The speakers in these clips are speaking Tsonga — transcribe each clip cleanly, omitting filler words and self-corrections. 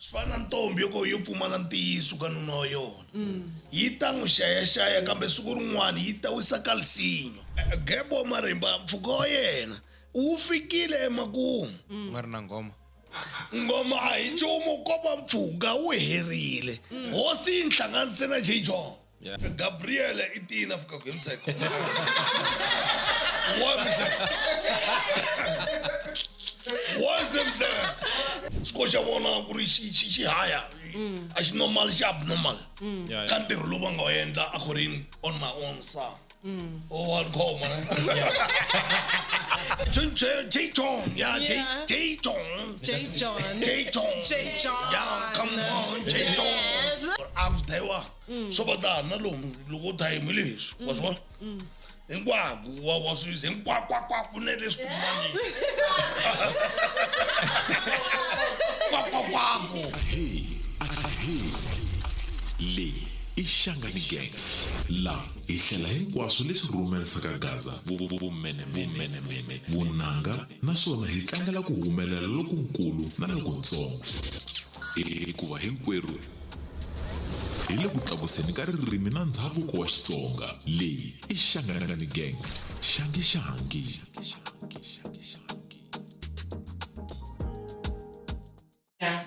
Swi fana na ntombi yo ko yo pfumala ntiyiso ka nuna wa yona yi ta n'wi xayaxaya kambe siku rin'wana yi ta wisa kalisinyo Gebo wa Marimba mpfhuka wa yena wu fikile emakumu Ku nga ri na nghoma ngoma a hi nchumu ko va mpfhuka wu herile hosi yi nhlanganise na J John Yeah. Gabriele i tini a fika ku hi mseko wa mihla wa se mhla swi xa vona ku ri xi xi xi haya a xi normal xi abnormal Yeah, ka ntirho lowu va nga wu endla a ku ri on my own sa o wa ni khoma J J J John yeah J Yeah. J John J John. J John J John. yeah come on J John Yes. a ku dlayiwa swo va tani na lomu loko u thayimi leswi wa swi vona hinkwako wa wa swi hinkwakwakwako ne leswi kumani kwakwakwako Ahee, ahee. Leyi i Shangani Gang. La hi hlela hinkwaswo leswi rhumerisaka Gaza vumenemene, vunanga naswona hi tlangela ku humelela lokunkulu na lokuntsongo. Hikuva hinkwerhu hi le ku tlakuseni ka ririmi na ndzhavuko wa Xitsonga. Leyi i Shangani Gang. Xangi xangi.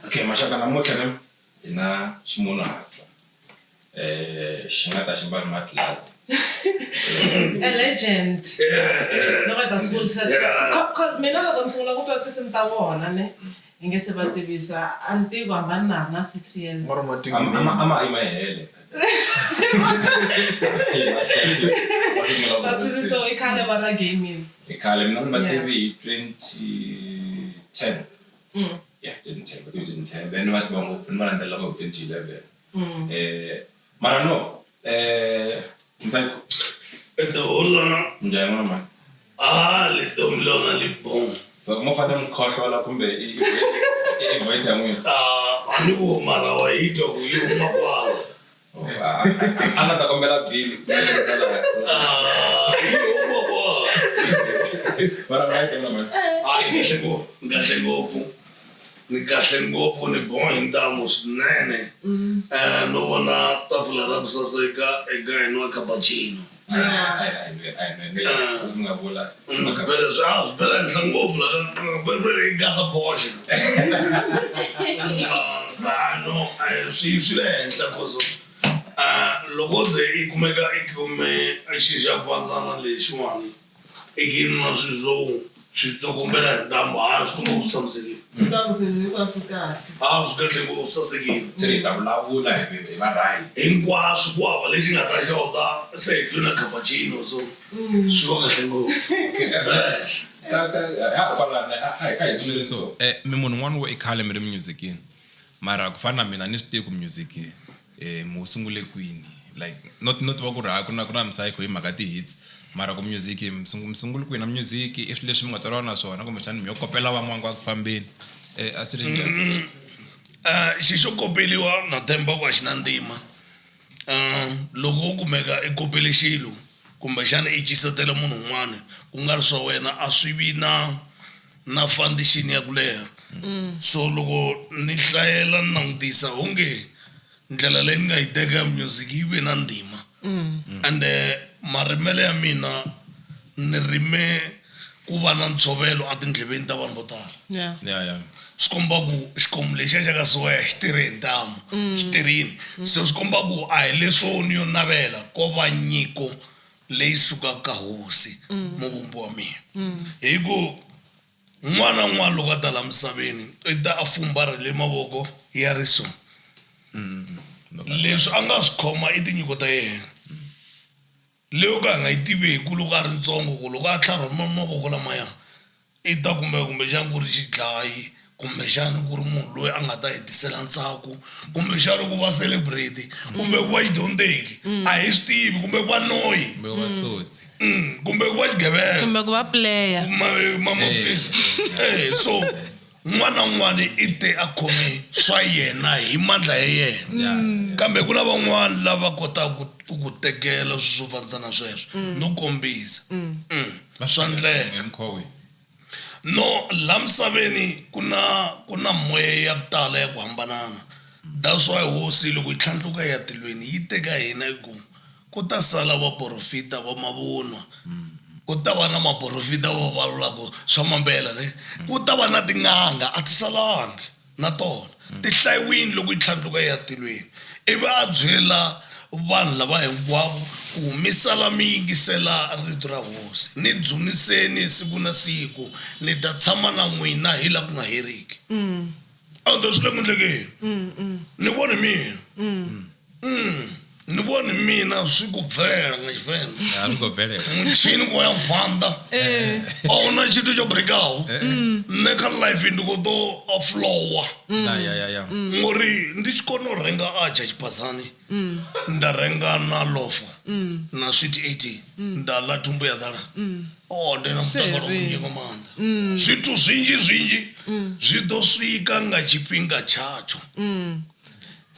Okay, maxaka namuntlha ne hi na ximunhuhatwa eh xi nga ta xi mbale matlilasi A legend. Loko hi ta swi vurisa cause mina loko ni sungula ku twa tinsimu ta vona ne hi nge se va tivisa a ni tivi ku hambani na ha ri na 6 years. Mara ama ama yi ma hele Va twisisa i khale va ra gaming. i khale mina ni va tivi hi 2010 yeah 2010 va tivi 2010 then ni va tiva ngopfu ni va landzelela ku hi 2011 eh mara no eh msayiko etohola njhani n'wana mani a letomi lona li bon so mo fanele mi khohlola kumbe i i voice ya n'wina a ni ku mara wa yi twa ku yi huma kwala Oh, a nga ta kombela bili a yi huma kwala mara right n'wana mani a yi kahle ngopfu ni kahle ngopfu ni kahle ngopfu ni boha hi ntamu swinene um no vona tafula ra ku saseka eka hina wa cappuccino mi nga vula swibele swi a swi bela henhla ngopfu la ka i gasa boxa no swi swi le henhla cause loko ze i kumeka i kume xi xa ku fandzana lexiwani i kini na swilo swo swi tsokombela hi ntambu a swi komba ku tshamisekile Swi twa ku swilo hinkwaswo kahle. a swi kahle ngopfu sasekile se hi ta vulavula hi hi va right hinkwaswo ku hava lexi nga ta xota se hi twi na cappuccino so swi va kahle ngopfu ka kwalano a hi sunguleni so mi munhu un'wana wo i khale mi ri musicini mara ku fana na mina ni swi tivi ku music mi wu sungule kwini like not not va ku ri hayi ku na ku na misayiko hi mhaka ti-hits mara ku music mi sungule kwini na music i swilo leswi mi nga tswariwa na swona kumbexana mi yo kopela van'wana kwa ku fambeni a swi ri njhani Xi xo kopeliwa na themba ku a xi na ntima loko u kumeka i kopele xilo kumbexana i cisetela munhu un'wana ku nga ri swa wena a swi vi na na foundation ya ku leha so loko ni hlayela ni langutisa onge ndlela leyi ni nga yi teka ya music yi ve na ndima ende marimelo ya mina ni rime ku va na ntshovelo etindleveni ta vanhu vo tala Yeah. yeah yeah swi komba ku xikomu lexiya xa ka soya xi tirhe hi ntamu xi tirhile se swi komba ku a hi leswo ni yo navela ko va nyiko leyi sukaka ka hosi muvumbi wa mina hi ku n'wana na un'wana loko a ta la misaveni i ta a fumbarhele mavoko ya ri so leswi a nga swi khoma i tinyiko ta yena leyo ka hi nga yi tiveku loko a ri ntsongo ku loko a tlharha mavoko lamaya i ta kumbe kumbexana ku ri xidlayi kumbexana ku ri munhu loyi a nga ta hetisela ntsako kumbexana ku va celebrate kumbe ku va xidyondzeki a hi swi tivi kumbe ku va noyi kumbe ku va tsotsi kumbe ku va xigevenga Kumbe ku va player. So n'wana na un'wana i te a khome swa yena hi mandla ya yena kambe ku na van'wani lava kotaka ku ku tekela swilo swo fanisa na sweswo no kombisa swa ndleka hi mukhuva wihi? No la misaveni ku na ku na moya ya ku tala ya ku hambanana. That's why hosi loko yi tlhandluka ya tilweni yi teka hina yi ku ku ta sala vaporofita va mavunwa. Ku ta va na maporofita va vulavulaka swa mampela ne. Ku ta va na tin'anga a ti salangi na tona. Ti hlayiwini loko yi tlhandluka yi ya tilweni. Ivi a byela vanhu lava hinkwavo ku mi sala mi yingisela rito ra hosi. Ni dzuniseni siku na siku, ni ta tshama na n'wina hi la ku nga heriki. Ende swi le ku endlekeni. Ni vone mina. Ni vone mina swi ku bvelela nga Tshivenḓa. Ya, zwi khou bvelela. Mutshini ku ya phanḓa. A huna tshithu tsho breakaho. Nṋe kha life ndi khou ḓo flowa. Ya, ya, ya, ya. Ngori ndi tshi kona u renga atsha tshiphazani nda renga na lofo na sweet 18 nda ḽa thumbu ya ḓala. Oh, ndi na mutakalo Seri. munzhi nga maanḓa. Zwithu zwinzhi zwinzhi zwi ḓo swika nga tshifhinga tshatsho.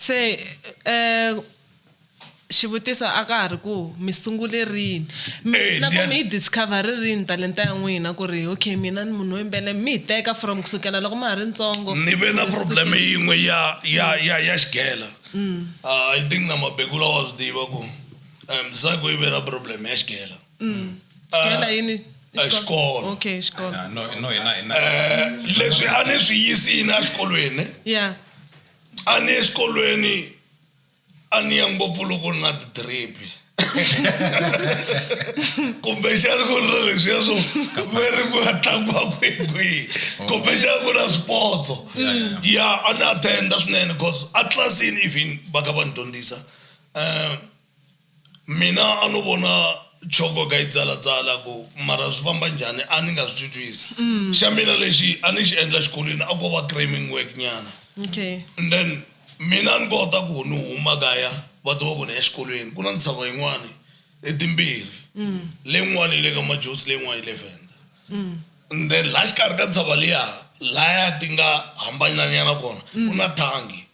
Se xivutiso a ka ha ri ku mi sungule rini Eh, na ku ndiya- mi yi discover rini talenta ya n'wina ku ri okay mina ni munhu wo yimbelela mi yi teka from kusukela loko ma ha ri ntsongo Ni ve na problem yin'we ya ya ya ya xigela. I think na mabekula wa swi tiva ku Msako yi ve na problem ya xigela. Xigela yini Xikolo. Okay, xikolo. Ya, no no hina hina Leswi a ni swi yisini exikolweni. Yeah. A ni exikolweni a ni ya ngopfu loko ni na ti-drip. Kumbexana ku ri na leswiya swo ve ri ku ya tlangiwa kwihi kwihi. Kumbexana ku na swipotso. Ya a ni attend-a swinene cause a tlilasini even va kha va ni dyondzisa mina a no vona choko ka yi tsalatsala ku mara swi famba njhani a ni nga swi twisisi. Xa mina lexi a ni xi endla xikolweni a ko va cramming work nyana. Okay. And then mina ni kota ku ni huma kaya va tiva ku ni ya xikolweni ku na ntshava yin'wani i timbirhi. Leyin'wani yi le ka Majosi leyin'wani yi le Venda. And then laha xikarhi ka ntshava liya laya ti nga hambananyana kona ku na thangi.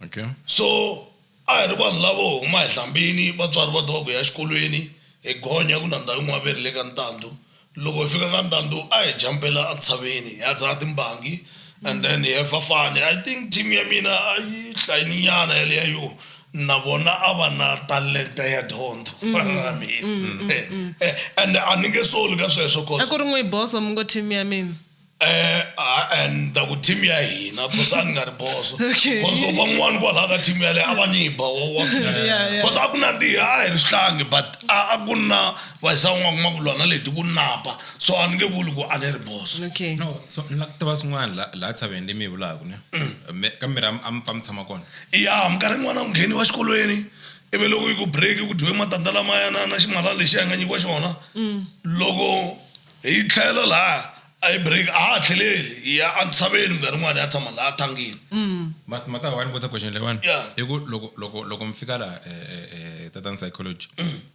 Okay. So a hi ri vanhu lavo huma hi hlambini vatswari va tiva ku ya xikolweni hi gonya ku na ndhawu yin'wana ve ri le ka Ntandu. Loko hi fika ka Ntandu a hi jampela entshaveni hi ya dzaha timbangi and then hi hefa fani. I think team ya mina a yi hlayini nyana yaliya yo na vona a va na talenta ya dyondzo ku fana na mina. And a ni nge soli ka sweswo A cause ku ri n'wi boso mi ngo team ya mina. And ku team ya hina cause a ni nga ri boso. Okay. Cause van'wani kwalaha ka team yaleyo a va ni ba wa wa. Yeah, yeah. Cause a ku nandziha a hi ri swihlangi but a ku na vayisa van'wana kuma ku lwa na leti ku napa so a ni nge vuli ku a ni ri boso. Okay. No, so ni lava ku tiva swin'wana la laha tshaveni leyi mi yi vulaka ne. Ka miri a mi pfa mi tshama kona. Ya minkarhi yin'wana ku ngheniwa xikolweni ivi loko yi ku break ku dyiwe matandza lamaya na na ximalana lexi a nga nyikiwa xona. Loko hi tlhela laha a yi break a ha tlheleli hi ya entshaveni minkarhi yin'wana ya tshama laha thangini. Mata wa ni vutisa question leyiwani. Yeah. I ku loko loko loko mi fika laha Tatana Psychology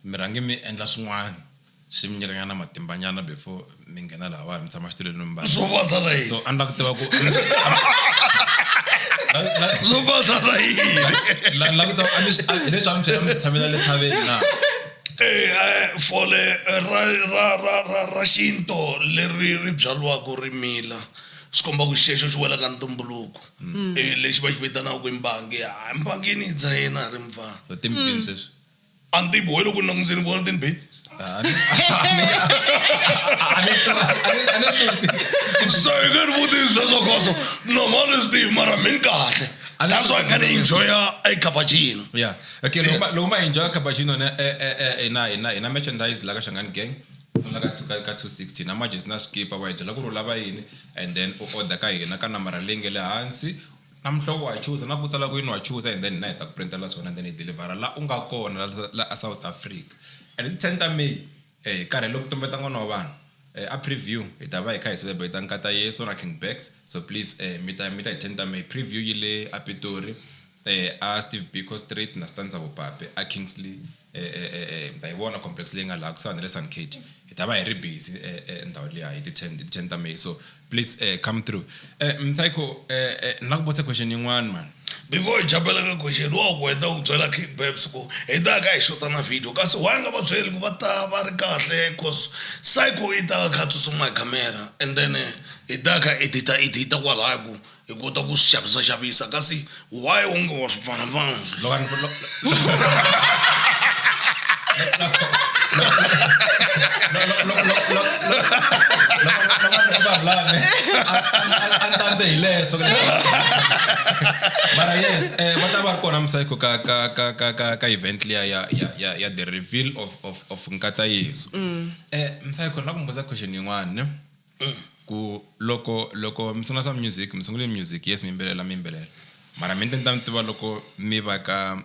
mi rhange mi endla swin'wana swi mi nyikanyana matimbanyana before mi nghena lahawani mi tshama xitulwini mi mbala. Swo fasa na yini? So a ni lava ku tiva ku Swo fasa na yini? La la ku tiva a mi swi leswi a mi swi a mi tshamela le tshaveni na. Fole ra ra ra ra ra xinto leri ri byariwaka ri mila swi komba ku xexo xi wela ka ntumbuluko. Lexi va xi vitanaka ku i mbangi ha mbangi yi ni yi dzaheni a ri mfana. So timbini sweswi. A ni tivi we loko ni langutise ni vona timbini. So hi nge ni vutisi sweswo khoso normal ni swi tivi mara mi ni kahle. That's why ni enjoy-a e cappuccino. Yeah. Okay, loko loko ma enjoy cappuccino ne na na na merchandise la ka Shangani Gang. So la ka ka 260 na majesi na swikipa wa hi byela ku ri u lava yini and then u order ka hina ka nambara leyi nge le hansi. Na muhlovo wa chuza na ku tsala ku yini wa chuza and then hina hi ta ku printela swona and then hi delivera la u nga kona la a South Africa. And ti 10 ta May hi karhele ku tumbeta n'wana wa vanhu. A preview hi ta va hi kha hi celebrate Nkata Yesu na King Bax. So please mi ta mi ta hi 10 ta May preview yi le a Pitori a Steve Biko Street na Stanza Bopape a Kingsley mi ta yi vona complex leyi nga laha kusuhani na le Sun City. Hi ta va hi ri busy ndhawu liya hi ti 10 ta May. So please come through. Msayikho ni lava ku vutisa question yin'wana man. Before hi jambela ka question wa ku heta ku byela King Babs ku hi ta ka hi xota na video kasi why nga va byeli ku va ta va ri kahle cause Psycho i ta kha tsutsuma hi camera and then hi ta kha edita edita kwalaya ku hi kota ku swi xavisa xavisa kasi why onge wa swi pfana pfana. Loko a ni tande hi leswo mara yes va ta va ri kona Psycho ka event liya ya the reveal of Nkata Yesu. Psycho, na ku mi vutisa question yin'wana ne ku loko mi sungula swa music, mi sungule music, yes, mi yimbelela mi yimbelela, mara mi ni ta mi tiva loko mi va ka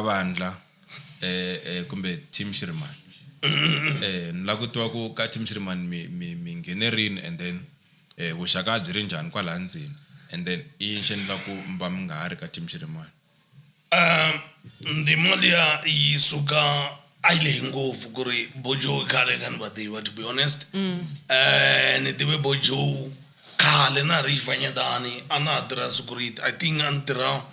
vandla kumbe Team Shirimani, ni lava ku tiva ku ka Team Shirimani mi nghenerini and then vuxaka a byi ri njhani kwalaha ndzeni, and then i yini xi endla ku mi va mi nga ha ri ka Team Shirimani? Ndima liya yi suka a yi lehi ngopfu ku ri Bojo khale ka ni va tiva, to be honest. Ni tive Bojo khale na ha ri xifanyetani, a na ha tirha security. I think a ni tirha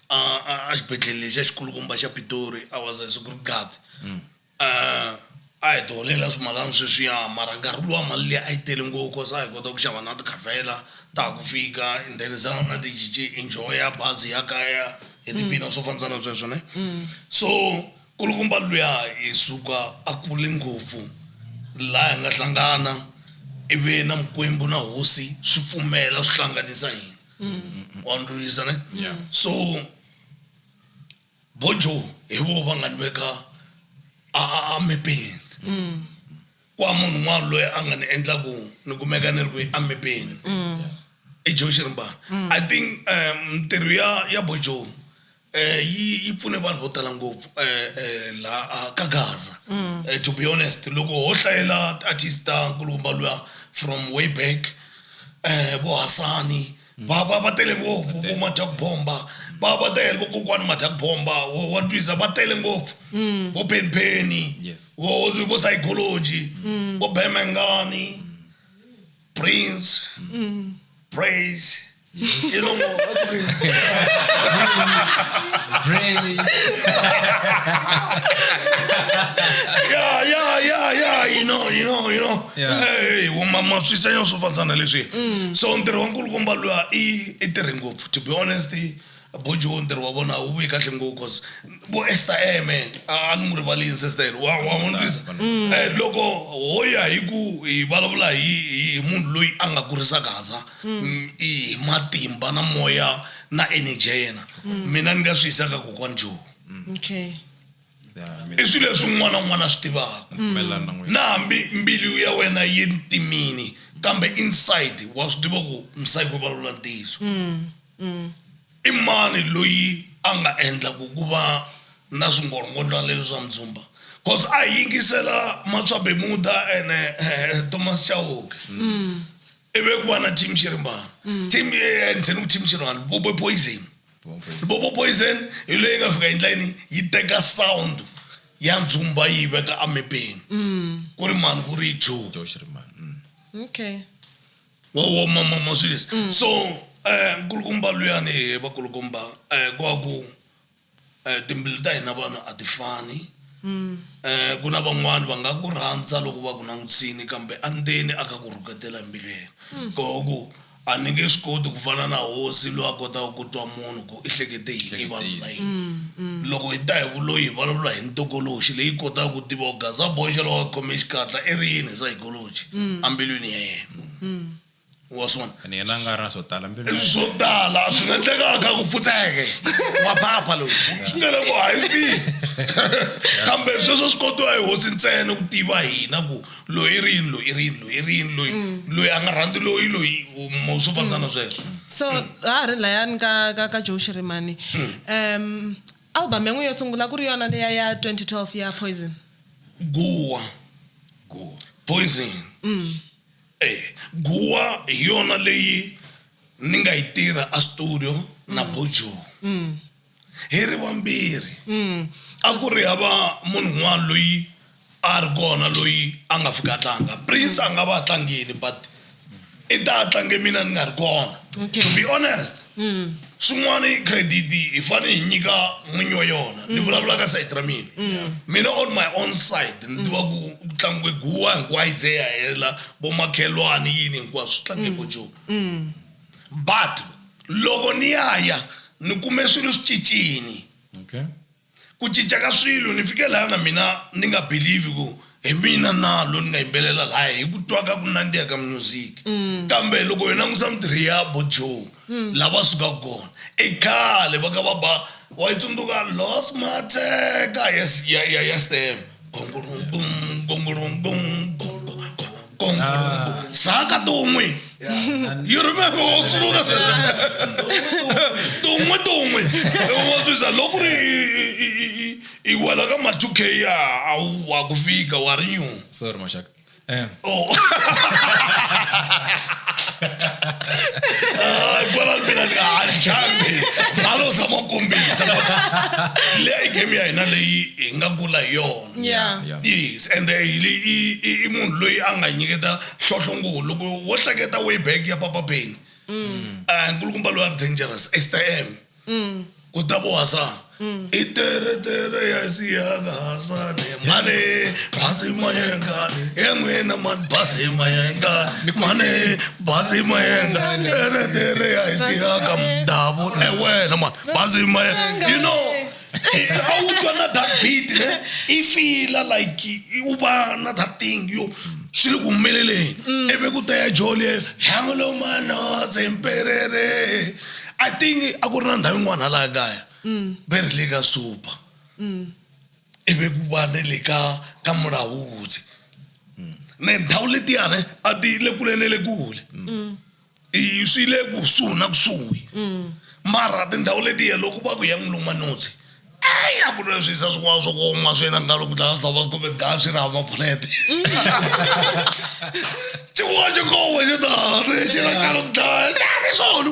a xibedhlele lexiya xikulukumba xa Pitori. I was a security guard. A hi tiholela swimalana sweswiya, mara nkarhi luwa mali liya a yi tele ngopfu cause a hi kota ku xava na tikhavhela ta ha ku fika and then se na ti enjoya bazi ya kaya hi tiphina swo fambisana na sweswo ne. So kulukumba luya hi suka a kule ngopfu laha hi nga hlangana ivi na mikwembu na hosi swi pfumela swi hlanganisa hina, wa ni twisisa ne? So Bojo hi vo va nga ni veka a mepeni kwa munhu un'wana loyi a nga ni endla ku ni kumeka ni ri kwihi a mepeni i Joe Shirimani. I think mintirho ya Bojo yi pfune vanhu vo tala ngopfu laha ka Gaza. To be honest, loko ho hlayela artist ta nkulukumba luya from way back, vo Hasani va tele ngopfu, vo Madya Bomba va tele, vokokwani Madya Bomba wa ntwisa va tele ngopfu, vo Penipeni, vo Psychology, vo Bemengani, Prince Praise, you know. Praise. Yeah, you know. Hey, ma swisenya swo fandzana leswi. So ntirho wa nkulukumba luya i tirhe ngopfu, to be honest. Bojo ntirho wa vona wu vuye kahle ngopfu cause vo Esther Eme a ni n'wi rivalini sister wa n'wi twisa. Loko ho ya hi ku hi vulavula hi munhu loyi a nga kurisa Gaza hi matimba na moya na energy ya yena, mina ni nga swi yisa ka kokwani Joe. Yeah, mina I swilo leswi un'wana na un'wana a swi tivaka. Pfumelelana na n'wina. Na hambi mbilu ya wena yi ntimini, kambe inside wa swi tiva ku misava yi vulavula ntiyiso. I mani loyi a nga endla ku va na swingolongondlwana leswi swa Mdzumba? Cause a hi yingisela Matswa Bemuda ene Thomas Chauke, ivi ku va na Team Xirimbana, team ndzeni ku Team Xirimbana, Bobo Poison. Bobo Poison hi leyi nga fika endla yini? Yi teka sound ya Ndzumba yi veka emepeni ku ri mani? Ku ri Joe. Joe Shirimani. Wa ma swi leswi. So nkulukumba luyani hi vakulukumba kwa ku timbilu ta hina vanhu a ti fani. Ku na van'wani va nga ku rhandza loko va ku langutisini, kambe andzeni a ka ku rhuketela hi mbilu ya yena. Ko ku a ni nge swi koti ku fana na hosi loyi a kotaka ku twa munhu ku i hlekete yini, i vulavula yini. Loko hi ta hi vuloyi, hi vulavula hi ntokoloxi leyi kotaka ku tiva ku Gaza boxa loko a khome xikatla i ri yini hi psychology embilwini ya yena, wa swi vona? Ene yena a nga ri na swo tala mbilu. Swo tala swi nga endleka ka ku pfutseke wa phapha loyi swi nga le ku hayi tivi, kambe sweswo swi kotiwa hi hosi ntsena ku tiva hina ku loyi i ri yini, loyi i ri yini, loyi i ri yini, loyi a nga rhandzi loyi swo fandzana sweswo. So ha ha ri layani ka Joe Shirimani, album ya n'wina yo sungula ku ri yona leya ya 2012 ya Poison? Guwa. Guwa. Poison. Guwa hi yona leyi ni nga yi tirha a studio na Bojo hi ri vambirhi. A ku ri hava munhu un'wana loyi a ri kona loyi a nga fika a tlanga. Prince a nga va a tlangini, but i ta a tlange mina ni nga ri kona. To be honest. Swin'wana credit hi fanele hi nyika n'winyi wa yona. Ni vulavula ka side ra mina. Mina on my own side ni tiva ku ku tlangiwe guwa hinkwayo yi ze ya hela vo makhelwani yini hinkwaswo swi tlange bojo. But loko ni ya ya ni kume swilo swi cincini. Okay. Ku cinca ka swilo ni fike laha na mina ni nga believe ku hi mina na lo ni nga yimbelela laya hi ku twa ka ku nandziha ka music. Kambe loko hi langusa mintirho ya bo Joe la va sukaka kona i khale va ka va ba wa yi tsundzuka Los Matheka ya ya ya ya stem gongolongong gongolongong gongolongong saka tun'we. You remember wa swi tun'we tun'we wa swisa loko ri i wela ka ma 2K ya a wu wa ku fika wa ri new. Sorry maxaka. Oh. Ay, kwala mina ni a ni tlangi malo zama ku kombisa leyi i game ya hina leyi hi nga kula hi yona. Yeah. Yeah. Yes, and i munhu loyi a nga nyiketa hlohlongulo loko wo hleketa way back ya Papa Penny. Nkulukumba loyi a ri dangerous Esther M. Ku ta vo Hassan. I tere tere ya siyaka Hassan mane basi mayenga e n'wina mani basi mayenga mane basi mayenga tere tere ya siyaka mdavu e wena mani basi mayenga you know a wu twa na that beat ne i feel like u va na that thing yo swi le ku humeleleni ivi ku ta ya joli hangolomano semperere. I think a ku ri na ndhawu yin'wana hala kaya ve ri le ka super ivi ku va na le ka ka Mulawudzi ne ndhawu letiyani a ti le kule na le kule i swi le kusuhi na kusuhi mara tindhawu letiya loko va ku ya N'wilungu ai a ku na swisa swin'wana swo koma swi na nkarhi ku dlaya swa va kumbe dlaya swi ri hava mapulete xin'wana xo koma xo tala xi na nkarhi ku dlaya xa ri swona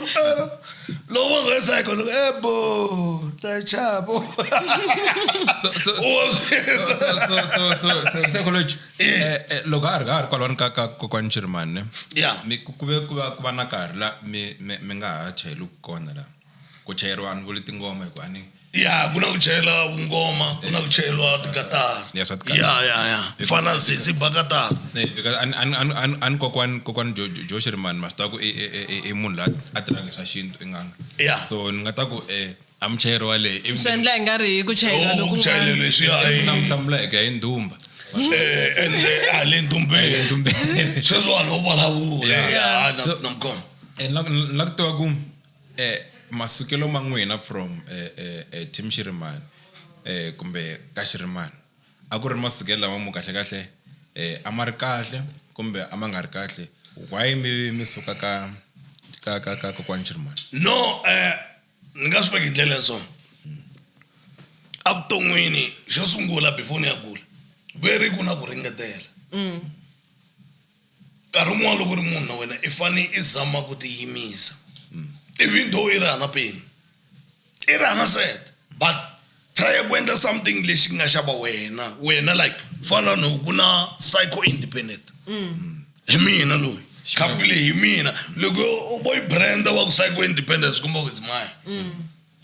loko va nghena cycle loko e bo ta chavo. So so Wa swi so so so so so psychology loko a ri kwalani ka ka kokwani Shirimani ne Yeah. mi ku ve ku va ku va na nkarhi la mi mi mi nga ha chayeli kona la ku chayeriwa a ni vuli tingoma hikuva a ni Ya ku na ku chayela vungoma ku na ku chayeriwa tikatara. Ya, swa tikatara. Ya ya ya fana sesi ba katara. Because ani ani ani ani ani kokwani kokwani Joe Joe Shirimani ma swi tiva ku i i i i munhu loyi a tirhaka hi swa xintu i n'anga. Yeah. So ni nga ta ku a muchayeri wa leyi ivi Swi endla i nga ri hi ku chayela Oh, loku ku chayela leswiya na mi hlamula hi ku ya hi ndhumba. Ende a le ndumbeni. Ndumbeni. Sweswi vanhu vo vulavula. Yeah. Ya na So- na mukoma. Ni la ku tiva ku masukelo ma n'wina from Team Shirimani kumbe ka Shirimani a ku ri masukelo lama mu kahle kahle a ma ri kahle kumbe a ma nga ri kahle why mi mi suka ka ka ka ka kokwani Shirimani? No, ni nga swi veka hi ndlela ya so. Evuton'wini xo sungula before ni ya kula ve ri ku na ku ringetela. Nkarhi wun'wana loko u ri munhu na wena i fane i zama ku tiyimisa. Even though i ri hana peni i ri hana set but try ku endla something lexi nga xa va wena wena like fana no ku na psycho independent. Hi mina loyi khapu leyi hi mina loko u vo yi brand wa ku psycho independent swi komba ku it's mine.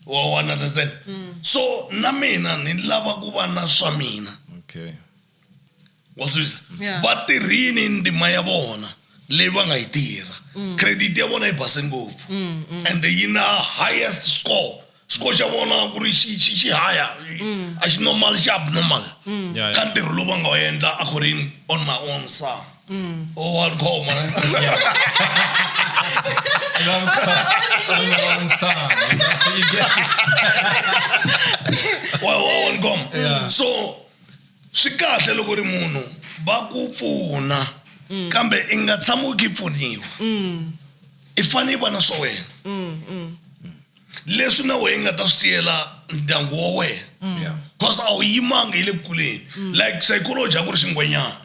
Wa wa understand? So na mina ni lava ku va na swa mina. Okay. Wa swi twisisa? Yeah. Va tirhini ndima ya vona leyi va nga yi tirha. Credit ya vona yi base ngopfu. And yi na highest score. Score xa vona ku ri xi xi xi higher. A xi normal xi abnormal. Yeah, Ka yeah. ntirho lowu va nga wu endla according on my own song. Oh, wa ni khoma. Wa wa wa ni khoma. Yeah. So swi kahle loko ri munhu va ku pfuna kambe i nga tshami u ki pfuniwa. I fanele i va na swa wena. Leswi na wena i nga ta swi siyela ndyangu wa wena. Yeah. Cause a wu yimanga hi le ku kuleni. Like psychology a ku ri xingwenyana.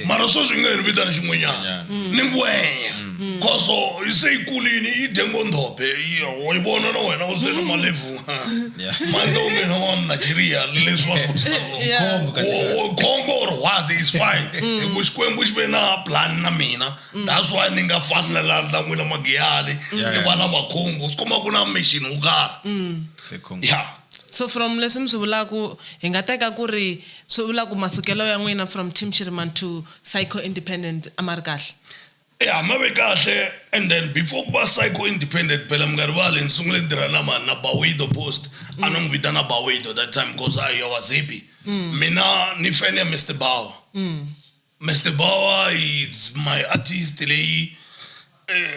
Mara sweswi nge ni vitani xin'wenyana ni ngwenya khoso se yi kulini yi dye ngondhope wa yi vona na wena u se na malevhu mandla u nge na wa Nigeria leswi va swi vutisaka Congo or what is fine hi ku Xikwembu xi ve na plan na mina that's why ni nga fani na la na n'wina magiyani ni va na makhongo swi komba ku na mission wo karhi yeah. So from leswi mi swi vulaku hi nga teka ku ri swi vula ku masukelo ya n'wina from Team Shirimani to Psycho Independent a ma ri kahle? Ya ma ve kahle and then before ku va Psycho Independent phela mi nga rivali ni sungule ni tirha na mani na Bawido Post a ni n'wi vitana Bawido that time because I was happy mina ni fan ya Mister Bawa Mister Bawa is my artist leyi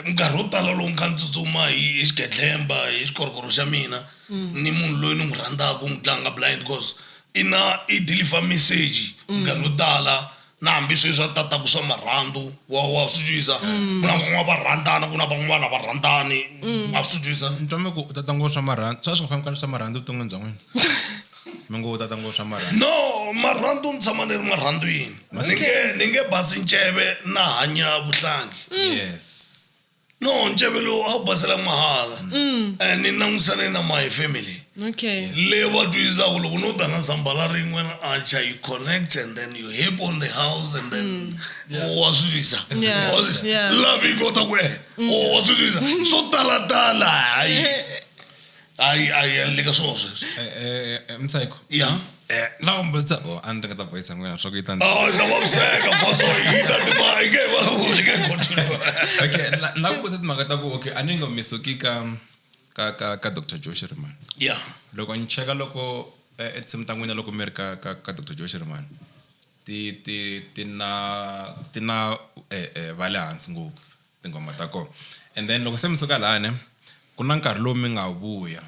minkarhi yo tala loko ni kha ni tsutsuma hi xigedlemba hi xikorokoro xa mina ni munhu loyi ni n'wi rhandzaka ku n'wi tlanga blind because i na i deliver message minkarhi yo tala na hambi sweswi a tataku swa marhandzu wa swi twisa ku na van'wana va rhandzana ku na van'wana va rhandzani wa swi twisa. Ni twa mi ku u tata ngopfu swa marhandzu swa swi nga fambi kahle swa marhandzu evuton'wini bya n'wina. Mi ngo u tata ngopfu swa marhandzu. No marhandzu ni tshama ni ri marhandzwini ni nge basi nceve na hanya vuhlangi. Yes. No nceve lowu a wu basela mahala and ni langutisane na my family. Okay. Le va twisisaka loko no ta na zambala rin'we na acha you connect and then you help on the house and then wa swi twisa. Wa swi twisa. Love yi kota ku wa swi twisa. Swo tala tala hayi. Hayi hayi le ka swona sweswo. Msayiko. Yeah. La ku mbutsa oh a ni ringeta voice ya n'wina swa ku yi ta ni Oh, ta vaviseka boso yi ta tima yi nge vulavuli yi nge continue. Okay, la ku vutisa timhaka ta ku okay a ni ngo mi suki ka ka ka ka Doctor Joe Shirimani. Yeah. Loko ni cheka loko tinsimu ta n'wina loko mi ri ka ka ka Doctor Joe Shirimani ti ti ti na ti na va le hansi ngopfu tinghoma ta kona. And then loko se mi suka lahani ku na nkarhi lowu mi nga vuya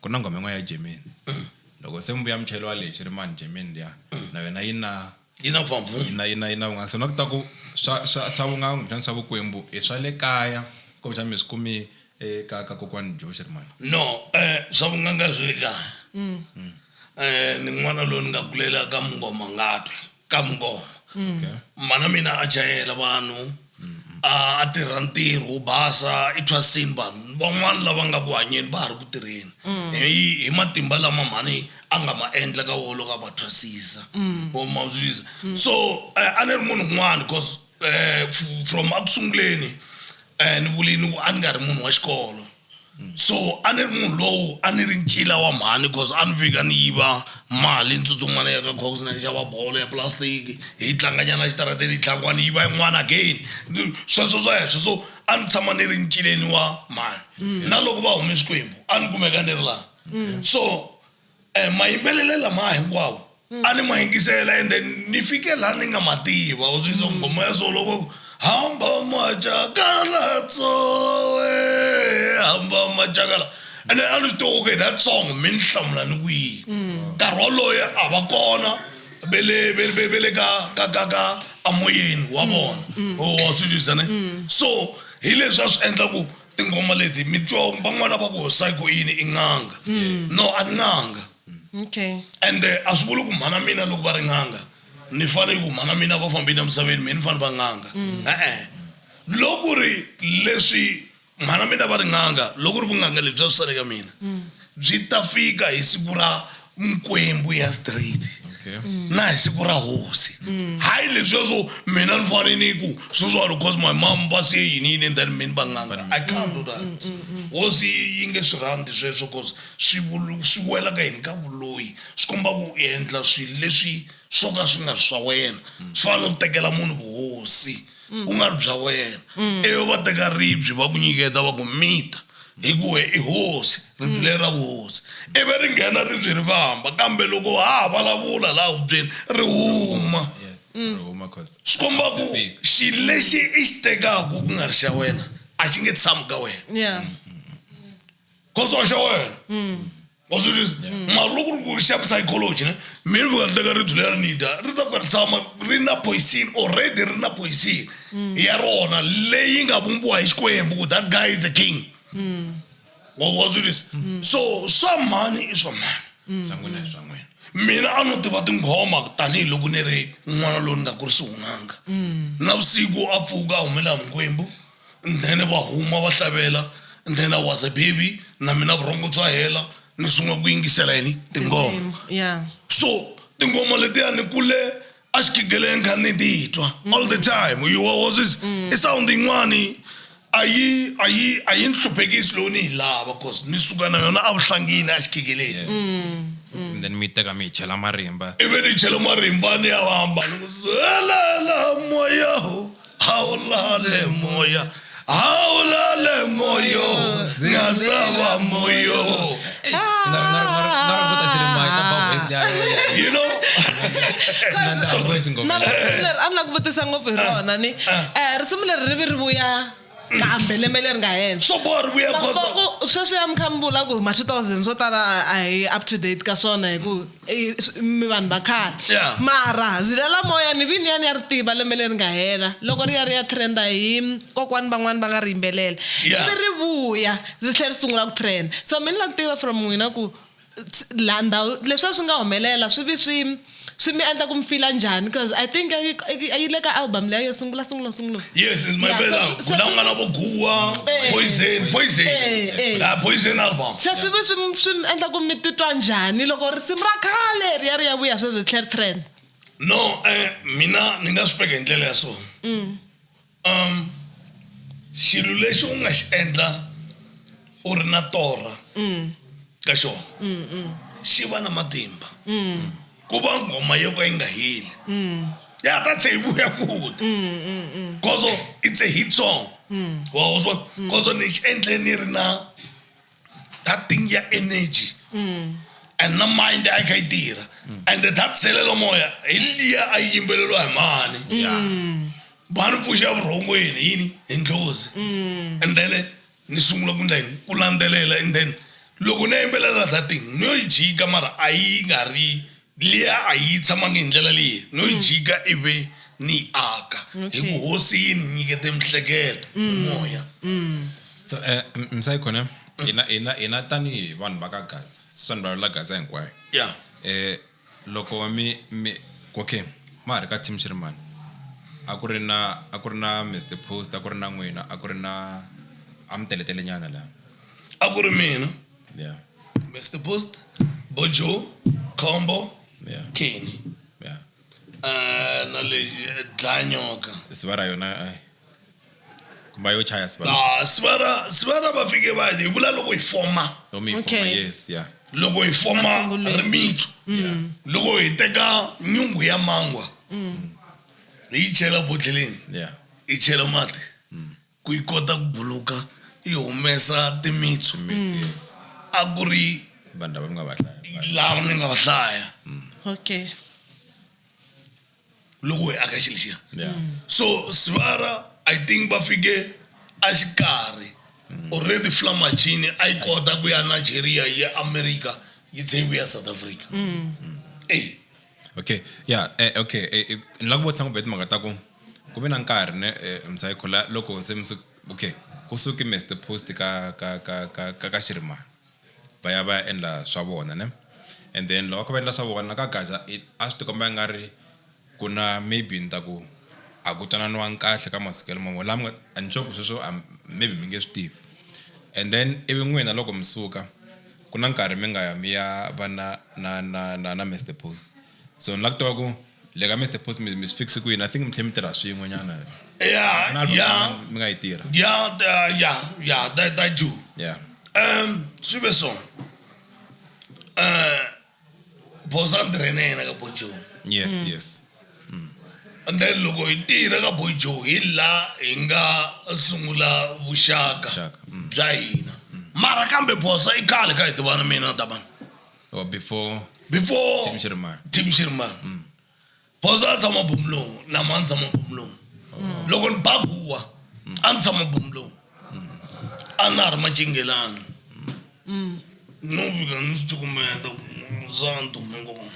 ku na nghoma yin'wana ya Germany. Loko se mi vuya mi cheliwa leyi Shirimani Germany liya na yona yi na yi na mpfhampfhu. Yi na yi na yi na vunanga. So na ku ta ku swa swa swa vunanga kumbexana swa vukwembu i swa le kaya kumbexana mi swi kumi ka ka kokwani Joe Shirimani. No swa vunanga swi le kaya. Ni n'wana loyi ni nga kulela ka mungoma ngatwi ka mungoma. Okay. Mana mina a chayela vanhu a tirha ntirho wo basa i thwasini vanhu van'wana lava nga ku hanyeni va ha ri ku tirheni hi matimba lama mhani a nga ma endla ka wona loko a va thwasisa. Wa ma twisisa. So a ni ri munhu un'wana because from eku sunguleni ni vulini ku a ni nga ri munhu wa xikolo. So a ni ri munhu lowu a ni ri ncila wa mhani because a ni fika ni yiva mali ni tsutsuma ni ya ka Cox ni xava bolo ya plastic hi tlanga nyana exitarateni hi tlanga ni yiva yin'wana again sweswo sweswo so a ni tshama ni ri ncileni wa mhani na loko va hume Xikwembu a ni kumeka ni ri laha. So mayimbelele lama hinkwawo a ni ma yingisela and then ni fike laha ni nga ma tiva u swi twa nghoma ya so loko hamba macakala tsowe hamba macakala and then a ni swi tiva okay that song mi ni hlamula ni ku yini nkarhi woloye a va kona ve le ve ve ve le ka ka ka ka amoyeni wa vona wa swi twisisa ne so hi leswi a swi endla ku tinghoma leti mi twa van'wana va ku psycho yini i n'anga no a ni n'anga. Okay. And a swi vuli ku mhana mina loko va ri n'anga ni fanele ku mhana mina va fambile emisaveni mina ni fanele va n'anga. E-e. Loko ri leswi mhana mina va ri n'anga loko ri vun'anga lebyi a swi sale ka mina byi ta fika hi siku ra Nkwembu ya street. Okay. Na hi siku ra hosi. Hayi leswiya swo mina ni fanele ni ku sweswiwani because my mom va siye yini yini and then mina va n'anga. I can't do that. Hosi yi nge swi rhandzi sweswo cause swi swi wela ka yini ka vuloyi swi komba ku u endla swilo leswi swo ka swi nga ri swa wena swi fana no tekela munhu vuhosi ku nga ri bya wena ivi va teka ribye va ku nyiketa va ku mita hi ku we i hosi ribye leri ra vuhosi ivi ri nghena ribye ri famba kambe loko ha ha vulavula laha hubyeni ri huma. Swi komba ku xilo lexi i xi tekaka ku nga ri xa wena a xi nge tshami ka wena. Yeah. Cause wa xa wena. Wa swi twisisa? Mara loko ri ku xa psychology ne mina fika ni teka ribye leri ni dya ri ta fika ri tshama ri na poison already ri na poison ya rona leyi nga vumbiwa hi Xikwembu ku that guy is a king. Wa swi twisisa? So swa mhani i swa mhani. Swa n'wina i swa n'wina. Mina a no tiva tinghoma tanihiloko ni ri n'wana loyi ni nga kurisiwa n'anga. Navusiku a pfuka a humela mikwembu and then va huma va hlavela and then I was a baby na mina vurhongo bya hela ni sungula ku yingisela yini tinghoma. Yeah. So tinghoma letiya ni kule a xikhigeleni kha ni titwa all the time. You was this i sound yin'wani a yi a yi a yi ni hluphekisi lowu ni yi lava cause ni suka na yona evuhlangini a xikhigeleni. And then mi yi teka mi yi chela marimba. Ivi ni chela marimba ni ya hamba ni ku zelela moya ho hawulale moya hawulale moyo ngasava moyo. You know? Na risimu leri a ni lava ku vutisa ngopfu hi rona ni risimu leri ri vi ri vuya kambe lembe leri nga henhla. Swo boha ri vuya cause Ku sweswi ya mi kha mi vula ku ma 2000 swo tala a hi up to date ka swona hi ku mi vanhu va khale. Yeah. Mara zilela moya ni vi ni ya ni ya ri tiva lembe leri nga hela loko ri ya ri ya trenda hi kokwani van'wani va nga ri yimbelela. Yeah. Ivi ri vuya ri tlhela ri sungula ku trend. So mina ni lava ku tiva from n'wina ku laha ndhawu leswi a swi nga humelela swi vi swi swi mi endla ku mi fila njhani because I think a yi le ka album leyi yo sungula sungula sungula. Yes, it's my Yeah, best so album. so La nga na vo Guwa, Poison, Poison. La Poison album. Se swi vi swi swi mi endla ku mi titwa njhani loko risimu ra khale ri ya ri ya vuya sweswi ri tlhela ri trend? No, mina ni nga swi veka hi ndlela ya so. Xilo lexi u nga xi endla u ri na torha ka xona xi va na matimba. Ku va nghoma yo ka yi nga heli. Ya ta tlhe yi vuya futhi. Cause it's a hit song. Wa swi vona? Cause ni xi endle ni ri na that thing ya energy. And na mind a yi kha yi tirha. And that selelo moya hi liya a yi yimbeleriwa hi mani. Mani pfuxa vurhongweni yini hi ndlozi. And then ni sungula ku endla yini ku landzelela and then loko ni ya yimbelela that thing ni yo yi jika mara a yi nga ri liya a yi tshamangi hi ndlela leyi no yi jika ivi ni yi aka hi ku hosi yi ni nyikete mihleketo moya. So Msayikho ne hina hina hina tanihi vanhu va ka Gaza swi ni vulavula Gaza hinkwayo. Yeah. Loko mi mi okay ma ha ri ka team Shirimani a ku ri na a ku ri na Mr Post a ku ri na n'wina a ku ri na a mi teletele nyana laha. A ku ri mina. Yeah. Mr Post, Bojo, Combo, Yeah. Kenny. Yeah. Na le Dlanyoka. Sivara yona ai. Kumba yo chaya Sivara. Ah, Sivara, Sivara va fike va hi vula loko hi forma. Loko hi forma, Okay. yes, yeah. Loko hi forma Masungulweni. rimitsu. Yeah. Loko hi teka nyungu ya mangwa. Hi yi chela bodleleni. Yeah. Hi chela mati. Ku yi kota ku buluka yi humesa timitsu. Timitsu, yes. A ku ri vanhu lava mi nga va hlaya. Lava ni nga va hlaya. Okay. Loko hi aka xilo lexiya. Yeah. So Sivara I think va fike a xikarhi. Already Flamachini a yi kota ku ya Nigeria yi ya America yi tlhe yi vuya South Africa. Eh. Okay. Yeah, okay. Ni lava ku vutisa ngopfu hi timhaka ta ku ku ve na nkarhi ne Msayikho la loko se mi okay kusuke Mr Post ka ka ka ka ka ka Shirimani va ya va ya endla swa vona ne and then loko va endla swa vona ka Gaza a swi tikomba nga ri ku na maybe ni ta ku a ku twananiwangi kahle ka masukelo ma vona lama nga a ni sure ku sweswo maybe mi nge swi tivi and then ivi n'wina loko mi suka ku na nkarhi mi nga ya mi ya va na na na na na Mr Post so ni lava ku tiva ku le ka Mr Post mi swi fikise ku yini I think mi tlhela mi tirha swin'we nyana. Yeah, Na album yeah. mi nga yi tirha. Yeah, yeah, yeah, that do. Yeah. Swi ve so. Boza ni na yena ka Boy Joe. Yes, yes. And then loko hi tirha ka Boy Joe hi la hi nga sungula vuxaka Vuxaka, bya hina. Mara kambe Boza i khale ka hi tivana mina na Tabani. Or before Before Team Shirimani. Team Shirimani. Boza a tshama Bumlungu, na ma a tshama Bumlungu. Loko ni baguwa, a ni tshama Bumlungu. A na ha ri macingelani. No fika ni swi cukumeta swa ni dume ngopfu.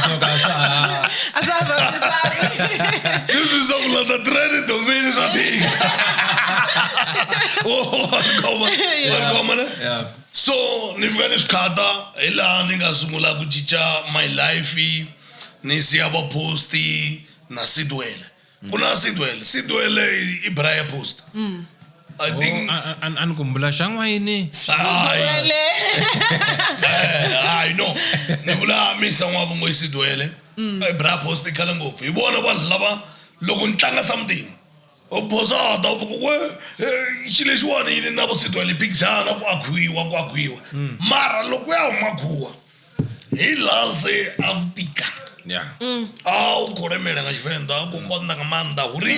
Swo ka swa ha. A swa ha fambisani. Leswi swa ku landza trend domini swa tika. Oh, wa ni khoma, wa ni khoma ne? Yeah. So ni fika ni swi khata hi laha ni nga sungula ku cinca my life ni siya va post na Sidwell ku na Sidwell Sidwell i Brian Post I think Oh, a ni kumbula xa n'wayini Hayi. Hayi no ni vula misa n'wavungo i Sidwele i Brian Post i khale ngopfu hi vona vanhu lava loko ni tlanga something u phosata u fika we xilo lexiwani yini na vo Sidwele phikizana ku akhiwa ku akhiwa mara loko ya huma khuwa hi laha se a ku tika ya a u khou lemela nga tshivenḓa a khou konḓa nga maanḓa huri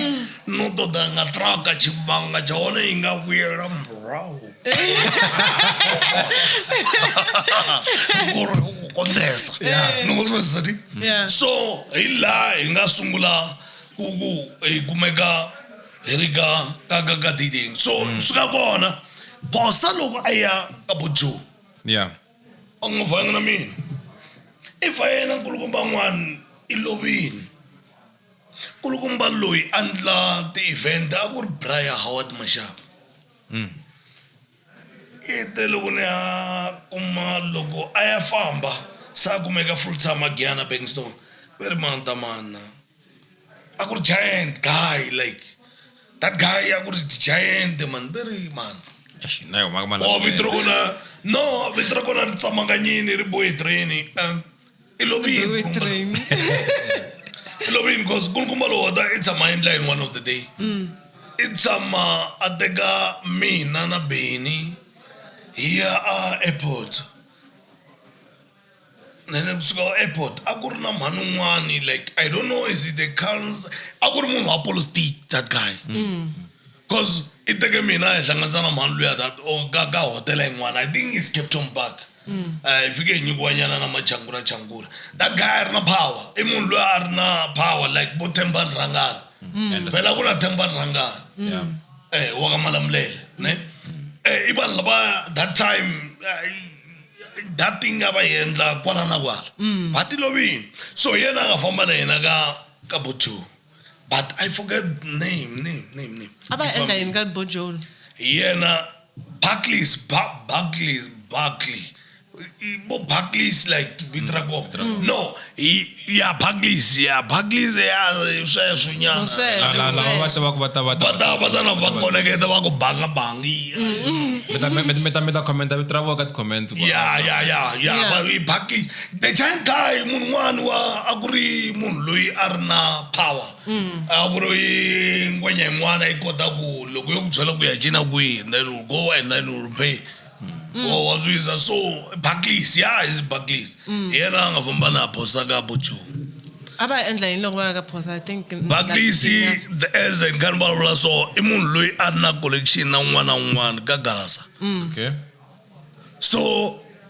no ṱoḓa nga traka tshivhanga tsha hone i nga vhuyela murahu ngori u khou konḓesa ni khou pfesesa ndi Yeah. so hi laha hi nga sungula ku ku hi kumeka hi ri ka ka ka ka dating so suka kona bosa loko a ya ka bojo ya a n'wi vanga na mina i fa yena nkulukumba n'wana i lovile nkulukumba loyi a ndla ti-event a ku ri Brian Howard Mashaba i te loko ni ya kuma loko a ya famba se a kumeka full time a Giyani Bankston va ri mani mana a ku ri giant guy like that guy a ku ri giant man va ri man Eish, na yo maka oh vito ra kona no vito ra kona ri tsamakanyini ri bohe train i lovile Bohe train. i lovile because nkulukumba lowu ta i tshama endla in one of the day i tshama a teka mina na Benny hi ya a airport nene kusuka airport a ku ri na mhani un'wani like I don't know is it the council a ku ri munhu wa politiki that guy cause i teke mina a hi hlanganisa na mhani luya that or ka ka hotela yin'wana I think it's Cape Town Park hi fike hi nyikiwa nyana na machangura changura that guy a ri na power i munhu loyi a ri na power like vo Thembani Rhangani phela ku na Thembani Rhangani Yeah. wa ka Malamulele ne i vanhu lava that time that thing a va yi endla kwala na kwala va ti lovini so hi yena a nga famba na yena ka ka Bojo but I forget name name name name a va endla yini ka bojolo hi yena Barclays Barclays Barclay bo Barclays like vito ra kona no hi ya Barclays ya Barclays ya sweswo nyana Sweswo. Lava va tivaka va ta va va ta va ta na va koneketa va ku banga bangi mi ta commenta vito ra vona ka ti-comments ya ya ya ya Yeah. va i Barclays the giant guy munhu un'wana wa a ku ri munhu loyi a ri na power a ku ri ngwenya yin'wana yi kota ku loko yo ku byela ku ya cina kwihi and then you go and then you pay wa wa zwisa so Barclays ya is Barclays hi yena a nga famba na phosa ka Bojo a va endla yini loko va ya ka phosa I think Barclays the as in kan vulavula so i munhu loyi a ri na collection na un'wana na un'wana ka Gaza okay so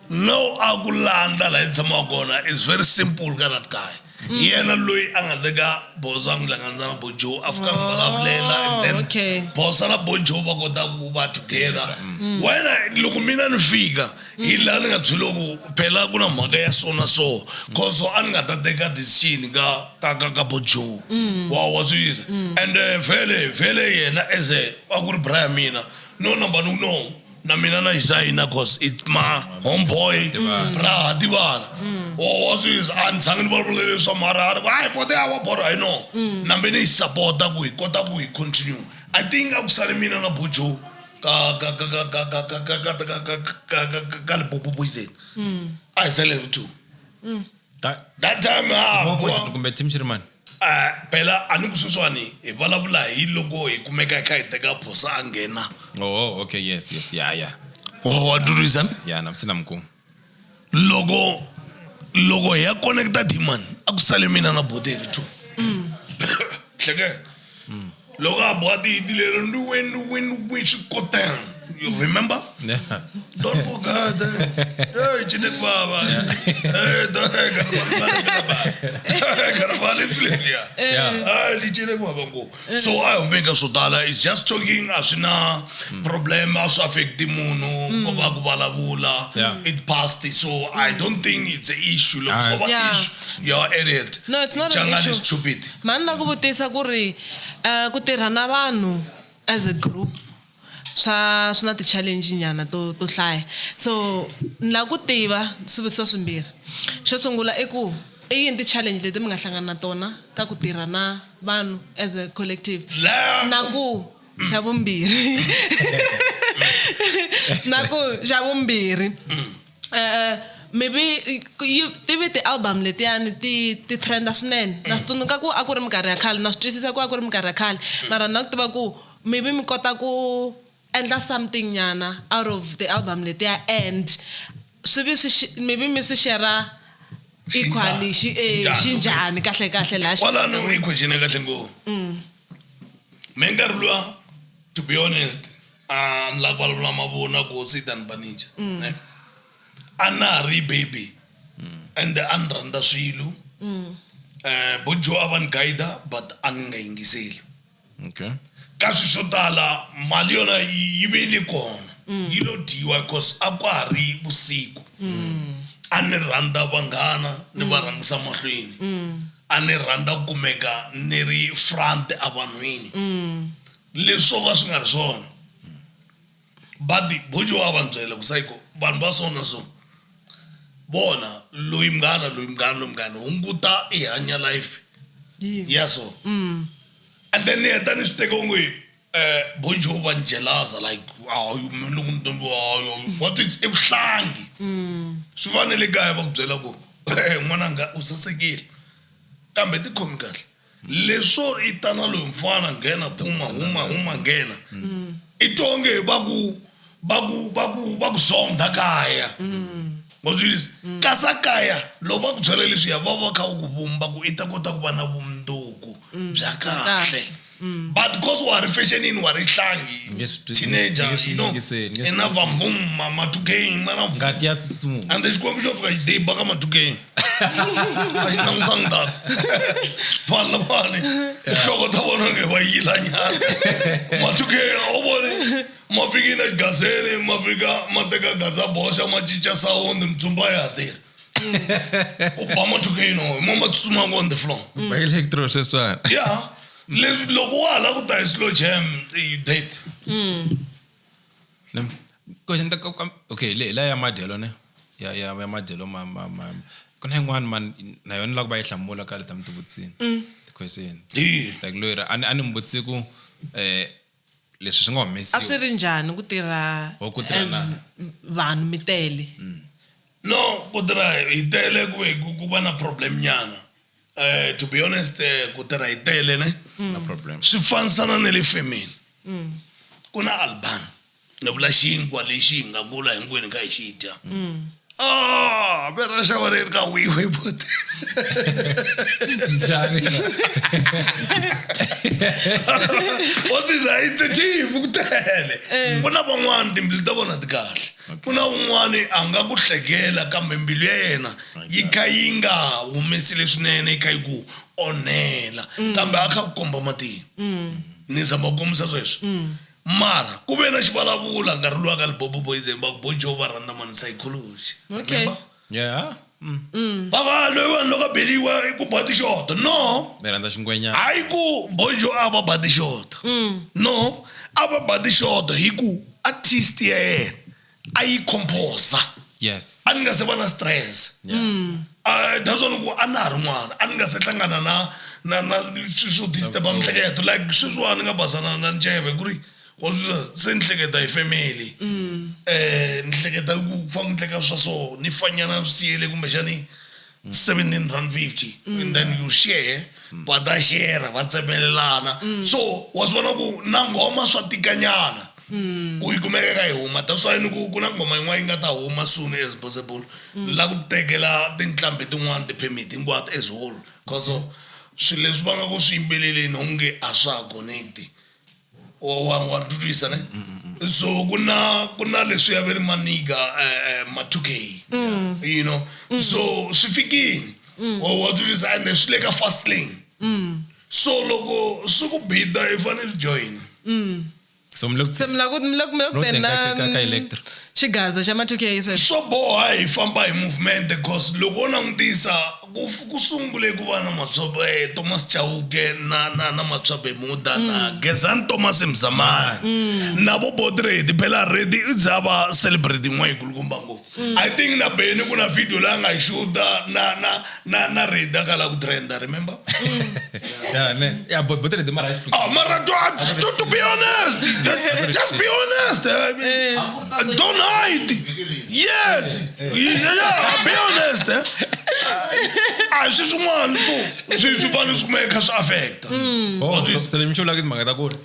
no a ku landza laha yi tshamaka kona is very simple ka that guy yena loyi a nga teka bosa a n'wi hlanganisa na Bojo a fika a n'wi vulavulela and then okay. bosa na Bojo va kota ku va together wena loko mina ni fika hi laha ni nga byeliwa ku phela ku na mhaka ya so na so cause a ni nga ta teka decision ka ka ka ka Bojo wa wa swi yisa and vhele vhele yena as a a ku ri bra ya mina no number no no na mina na yi sayina cause it's my homeboy bra ha tivana wa swi yisa a ni tshangi ni vulavula leswa mara a ri ku hayi pote ya wa borha hi no na mbe ni yi sapota ku hi kota ku hi continue I think a ku sale mina na Bojo ka ka ka ka ka ka ka ka ka ka ka ka ka ka ka Limpopo Poison a hi sale ri two that time ah kumbe team Shirimani phela a ni ku sweswiwani hi vulavula hi loko hi kumeka hi kha hi teka phosa a nghena oh okay yes yes ya ya wa twisisa ne ya na sina mkuu loko loko hi ya connecta demon a ku sale mina na bote hi ri two hleke loko a boha tihiti lero ndi we ndi we ndi we swi kotang you remember yeah don't forget hey Chinek baba hey don't garabale film ya Yeah. ah li Chinek baba ngo so a humeka swo tala it's just talking a swi na problem a swi affect munhu ko va ku vulavula Yeah. it passed so I don't think it's an issue loko Ah. ko va Yeah. issue you're idiot No, it's not an Changani issue. is stupid mani la ku vutisa ku ri ku tirha na vanhu as a group Swa swi na ti-challenge nyana to hlaya. So ni lava ku tiva swivutiso swimbirhi. Xo sungula i ku i yini ti-challenge leti mi nga hlangana na tona ka ku tirha na vanhu as a collective? Na ku xa vumbirhi na ku xa vumbirhi maybe yi tivi ti-album letiyani ti trenda swinene. Na swi tsundzuka ku a ku ri minkarhi ya khale, na swi twisisa ku a ku ri minkarhi ya khale, mara na ku tiva ku maybe mi kota ku endla something nyana out of the album letiya and swi vi swi maybe mi swi share equally xi xi njhani kahle kahle laha. Kwalano i question ya kahle ngopfu. Me nkarhi luwa, to be honest, a ni lava ku vulavula mavunwa ku hosi yi ta ni baninja ne, a na ha ri baby and a ni rhandza swilo. Bojo a va ni guide but a ni nga yingiseli. Ka swilo swo tala mali yona yi ve le kona, yi lo dyiwa because a kwa ha ri vusiku. A ni rhandza vanghana, ni va rhangisa mahlweni. A ni rhandza ku kumeka ni ri front evanhwini, leswi swo ka swi nga ri swona. But bojo a va ni byela ku sayiko vanhu va so na so, vona loyi munghana, loyi munghana, loyi munghana, hunguta i hanya life ya so. And then ni heta ni swi teka onge bojo va ni jelaza, like loko ni what is i vuhlangi. Swi fanele kaya va ku byela ku n'wananga u sasekile kambe ti khomi kahle, leswo i tana loyi mfana nghena phuma huma huma nghena, i tonge va ku zondha kaya. Wa twisisa? Kasi kaya loko va ku byela leswiya, va kha va ku vumba ku i ta kota ku va na vumundzuku bya kahle. But because wa ri fashionini, wa ri hlangi, Nge swi teenager, nge swi you know, yingiseli, nge swi i na vambum ma 2K ma na Ngati ya tsutsuma. And xikwembu xo fika xi diba ka ma 2K, a xi langutangi tano. Vanhu lavawani tinhloko ta vona nge va yilanyana. Ma 2K a wu voni ma fikile xigazeni, ma fika ma teka gaza boxa, ma cinca sound, mitsumba ya ha tirhi. U ba ma 2K no hi mo ma tsutsumaka on the floor. Ba electro sweswiwani. Ya, leswi loko wa ha lava ku ta hi slow jam i date. Question ta okay, le la ya madyelo ne ya madyelo ma ku na yin'wana man na yona loko va yi hlamula ka leti a mi ti vutisini ti-question. Hi. Like loyi a ni mi vutisi ku leswi swi nga humesiwa. A swi ri njhani ku tirha Or ku tirha as na- vanhu mi tele? No, ku tirha hi tele ku ve ku va na problem nyana. To be honest, ku tirha hi tele ne Na problem. Swi fanisana na le femeni. Ku na alban, ni vula xinkwa lexi hi nga kula hinkwenu kha hi xi dya. Ah, ve ra xava ri ka wiwe buti. Njhani? What is that? It's a team ku tele. Ku na van'wani timbilu ta vona ti kahle. Ku na un'wani a nga ku hlekela kambe mbilu ya yena yi kha yi nga humesi leswinene, yi kha yi ku onhela kambe a kha ku komba matini. Ni zama ku kombisa sweswo. Mara ku ve na xivulavula nkarhi luwa ka Limpopo Boys va ku Bojo va rhandza mani psychology. Okay. Remember? Yeah. Va va loyi vanhu loko a beliwa i ku ba tixoto. No. Va rhandza xingwenya. Hayi ku Bojo a va ba tixoto. No, a va ba tixoto hi ku artist ya yena a yi composer. Yes. A ni nga se va na stress. Yeah. That's why ni ku a na ha ri n'wana, a ni nga se hlangana na swilo swo disturb miehleketo, like sweswiwani ni nga basa na nceve ku ri wa swi twisisa, se ni hleketa hi family. Ni hleketa ku fa ku endleka swa so, ni fanyana swi siyele kumbexani 17 rand 50 and then you share, va ta share va tsemelelana. So wa swi vona ku na nghoma swa tikanyana ku yi kumeka ka yi huma. That's why ni ku ku na nghoma yin'wana yi nga ta huma soon as possible, la ku tekela tinqambi tin'wani ti-permit hinkwato as whole, cause swilo leswi va nga ku swi yimbeleleni onge a swa ha connect. Wa twisisa ne? So ku na leswi ya ve ri maniga ma 2K, you know, so swi fikini. Wa twisisa? And swi le ka fast lane, so loko swi ku bida i fanele join. So mi le ku Se mi le ku no teni teni ka na electro. Xigaza xa ma 2K sweswi. Swo boha hi famba hi movement, because loko wo langutisa Ku sungule ku va na Matswa Thomas Chauke na na na Matswa Bermuda na Gezani Thomas Mzamani na vo Bot Ready phela Ready i za va celebrate yin'wana yikulukumba ngopfu I think na Benny ku na video leyi a nga yi shoot-a na na na na Ready a kala ku trenda remember Yeah, ne. Yeah, but Ready mara a xi Ah, mara to be honest just be honest I mean, don't hide yes yeah be honest eh? A swi swin'wana so swi fanele swi kumeka kha swi affecta. Oh, so lexi mi xi vulaka i timhaka ta ku ri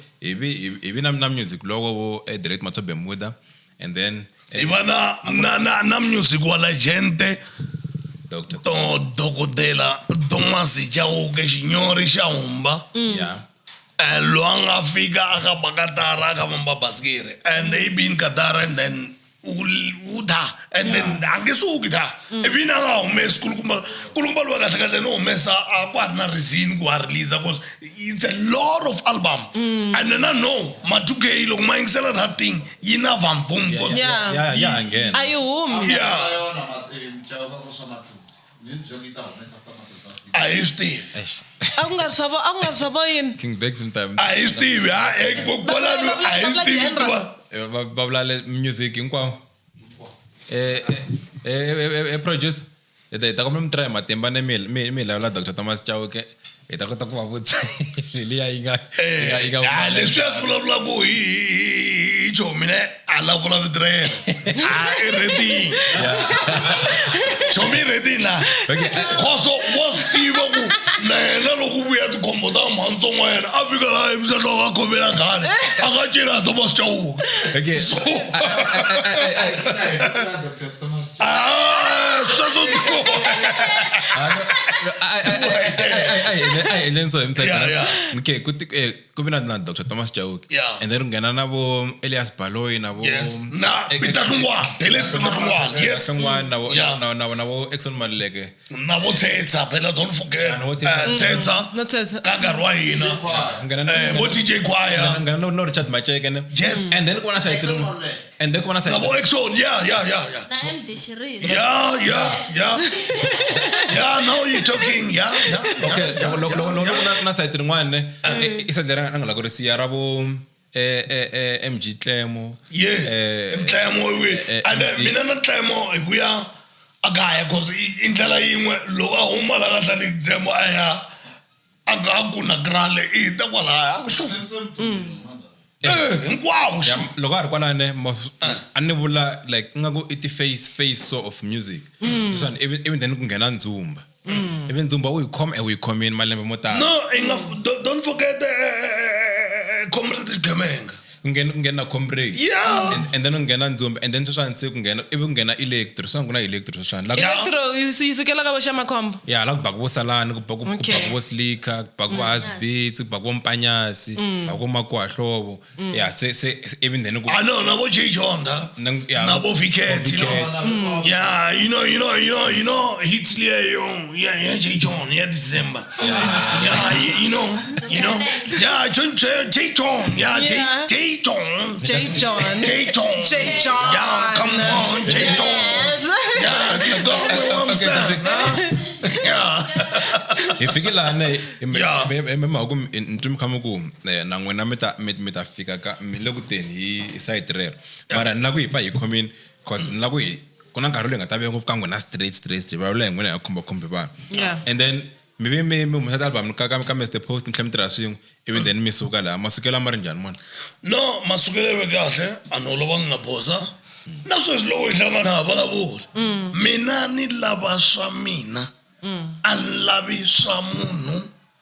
hi vi na music loko vo the late Matswa Bermuda and then hi va na music wa legend Dr. to dokodela Thomas Chauke xinyori xa humba. Yeah. Loyi a nga fika a ka ba katara a ka vamba basikiri and they been katara and then u tha and then a nge suki tha even a nga humesi kulukumba kulukumba loyi kahle kahle no humesa a ku ha ri na reason ku a release cause it's a lot of album and then I know ma 2K loko ma yingisela that thing yi na vamvum cause Yeah. Yeah, yeah, nghena. A yi humi. Yeah. Yona Chauke ku swa Mathonsi. Ni byela yi ta humesa after Mathonsi a fika. A hi swi tivi. Eish. A ku nga ri swa vo, a ku nga ri swa vo yini? King Bex mta. A hi swi tivi ha kwalano a hi swi tivi Genre. tiva. Va vula le music hinkwawo. Producer hi ta kombela mi tirha hi matimba ne mi lawula Dr. Thomas Chauke hi ta kota ku va vutisa liya yi nga yi nga Ah, leswi a swi vulavulaka hi chomi ne a la vula vito ra yena a i ready chomi i ready na Okay. khoso wa swi tiva ku na yena loko vuya tikhombo ta mhantsongo wa yena a fika laha emisatlo a khomela khale a nga cela Thomas Chauke. Okay. So Dr. Thomas ah sweswo a hi endleni so hi Yeah, yeah. Okay, ku vi na Dr. Thomas Chauke. Yeah. And then ku nghena na vo Elias Baloyi na vo yes na Peter Hlongwane Dele Peter Hlongwane yes Hlongwane na vo Yeah. na vo Exxon Maluleke. Na vo Tsetsa phela don't forget Yeah, na vo Tsetsa. Tsetsa No Tsetsa. ka nkarhi wa hina Nghena na vo DJ Choir nghena no Richard Macheke ne. Yes. And then ku va na sayiti rin'wana. And then ku va na na sayiti vo Exxon yeah yeah yeah yeah Na MD Shirley. yeah yeah yeah yeah now you talking yeah yeah Okay, yeah, loko yeah, loko loko yeah. na sayiti rin'wana ne i sayiti leri a nga lava ku ri siya ra vo MG Tlemo. Yes Ntlemo we and then mina na Ntlemo hi vuya a kaya cause i ndlela yin'we loko a huma la ka hlale ndzemo a ya a nga a ku na grale i ta kwalaya a ku xu hinkwawo Ya, xu loko a ri kwalano a ni vula like ingaku i ti face so of music sweswiwani ivi then ku nghena Ndzumba ivi Ndzumba u yi khoma u yi khomini malembe mo tala no i nga don't forget comrade Xigemenga ku nghena ku nghena comrade Yeah. And then ku nghena Ndzumba and then sweswiwani se ku nghena ivi ku nghena electro sweswiwani ku na electro sweswiwani La ku- Yeah. Electro yi sukela ka vo Xamakhombo. ya la ku baku vo Salani ku baku ku Okay. baku vo Slika ku baku vo Asbeats ku baku vo Mpanyasi baku vo Makuahlovo ya se ivi then ku I know na vo J John da Yeah. na vo Viket you know yeah you know you know you know you know hits leyo yeah yeah J John yeah December yeah you know you know yeah John J J John yeah J Yeah. J John J John. J John J John. yeah come on J John Yes. yeah you got me what I'm saying huh? yeah hi fike lani Yeah. hi mhaka ku ni twi mi kha mi ku na n'wina mi ta mi ta fika ka mi le ku teni hi sayiti rero mara ni la ku hi pfa hi khomini cause ni la ku hi ku na nkarhi loyi nga ta vuya ngopfu ka n'wina straight straight straight vulavula hi n'wina hi khumba khumbi vanhu Yeah. and then mi ve mi humesa ti-album ka Mr Post mi tlhela mi tirha swin'we ivi then mi suka laha masukelo a ma ri njhani mona no masukelo ya ve kahle a ni holovangi na bosa na sweswi loko hi hlangana ha vulavula mina ni lava swa mina a ni lavi swa munhu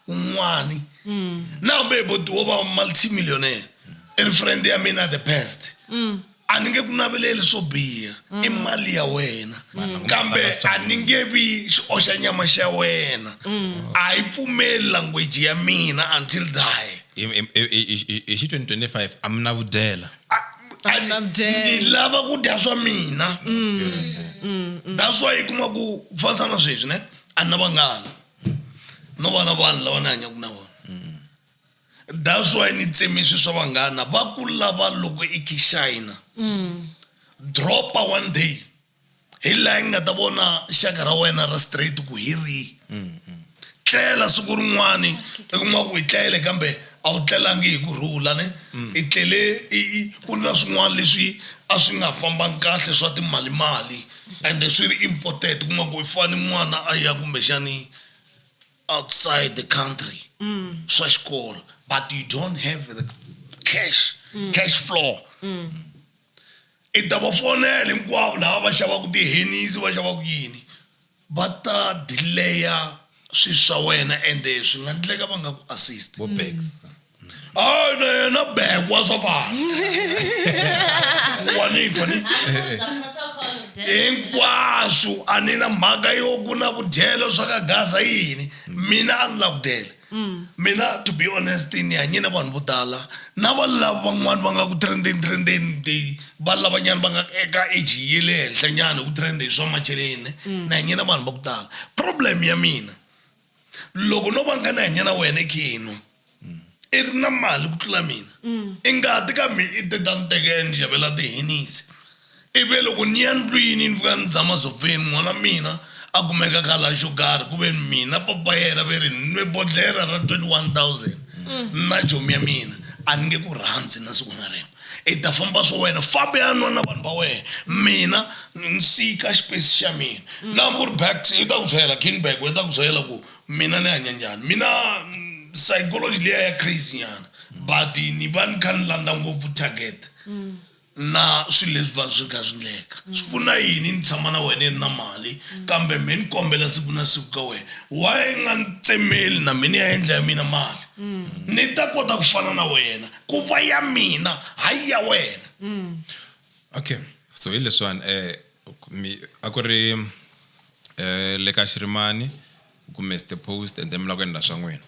un'wani na hambi hi boti wo va multimillionaire i ri friend ya mina the best a ni nge ku naveleli swo biha i mali ya wena kambe a ni nge vi xioxa nyama xa wena a yi pfumeli language ya mina until die hi xi 2025 a mi na vudyela I'm not dead. Ni lava ku dya swa mina that's why i kuma ku fanisa na sweswi ne a ni na vanghana no va na vanhu lava ni hanyaka na vona that's why ni tseme swi swa vanghana va ku lava loko i ki shina dropa one day Hi laha yi nga ta vona xaka ra wena ra straight ku hi rihi. Tlela siku rin'wani i kuma ku i tlele kambe a wu tlelangi hi ku rhula ne i tlele i i ku na swin'wana leswi a swi nga fambangi kahle swa timalimali ende swi ri important kuma ku i fane n'wana a ya kumbexani outside the country swa xikolo but you don't have the cash cash flow i ta va fonela hinkwavo lava va xavaka tihenisi va xavaka yini va ta delaya swilo swa wena ende swi nga endleka va nga ku assist vo bags hayi na yena bag wa swa fana wa ni twa ni hinkwaswo a ni na mhaka yo ku na vudyelo swa ka gaza yini mina a ni la ku dyela mina to be honest ni hanye na vanhu vo tala na va lava van'wani va nga ku trendeni trendeni they va lavanyana va nga eka age ye le henhla nyana ku trend hi swa macheleni ni hanye na vanhu va ku tala problem ya mina loko no va nga ni hanya na wena ekhenu i ri na mali ku tlula mina i ngati ka mi i te ta ni teka ni xavela tihenisi ivi loko ni ya ndlwini ni fika ni tshama sofeni n'wana mina a kumeka ka la xo karhi ku ve mina papa yena ve ri ni nwe bodlhela ra 21000 na chomi ya mina a ni nge ku rhandzi na siku na rin'we i ta famba swa wena fambe ya nwa na vanhu va wena mina ni sika xipesi xa mina na hambi ku ri back i ta ku byela king back i ta ku byela ku mina ni hanya njhani mina psychology liya ya crazy nyana but ni va ni kha ni landza ngopfu target na swilo leswi va swi kha swi ndleka swi pfuna yini ni tshama na wena ni na mali kambe me ni kombela siku na siku ka wena why i nga ni tsemeli na mina ya endla ya mina mali ni ta kota ku fana na wena ku va ya mina hayi ya wena okay so hi leswiwani mi a ku ri le ka Xirimani ku Mr Post and then mi lava ku endla swa n'wina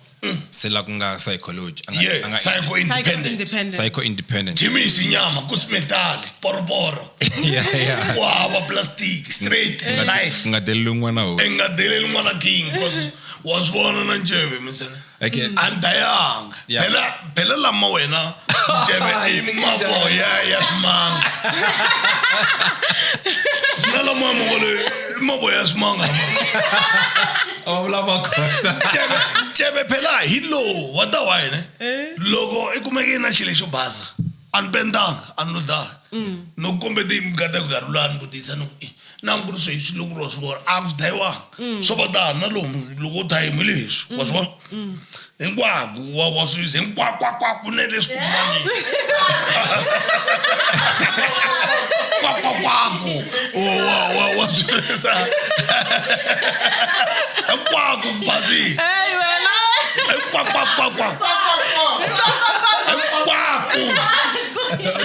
se la ku nga psychology a nga- yeah a nga- psycho Psycho independent independent. psycho independent jimmy isinyama kusimetali poroporo yeah yeah ku hava plastic straight life u nga deleli n'wana ho i nga deleli n'wana king because wa swi vona na njeve misana okay a ni dayanga Yeah. phela phela lama wena njeve i mavoya ya swimanga na lama mongolo i mavoya ya swimanga lama a va vula makhotsa Njeve njeve phela hi lowu wa ta wa hina loko i kumeke na xilo xo basa a ni pendanga a ni lo daya no kombe ti mikateko nkarhi lowu a ni vutisa ni ku "Eh, na ku ri sweswi loko ri wa swi vona a swi dayiwanga swo va tani na lomu loko u dayimi hi leswi wa swi vona hinkwako wa wa swi hinkwakwakwakwa ne leswi kumanini kwakwakwaku wa wa wa swi hinkwako ku basile Hey wena. hinkwakwakwakwa hinkwako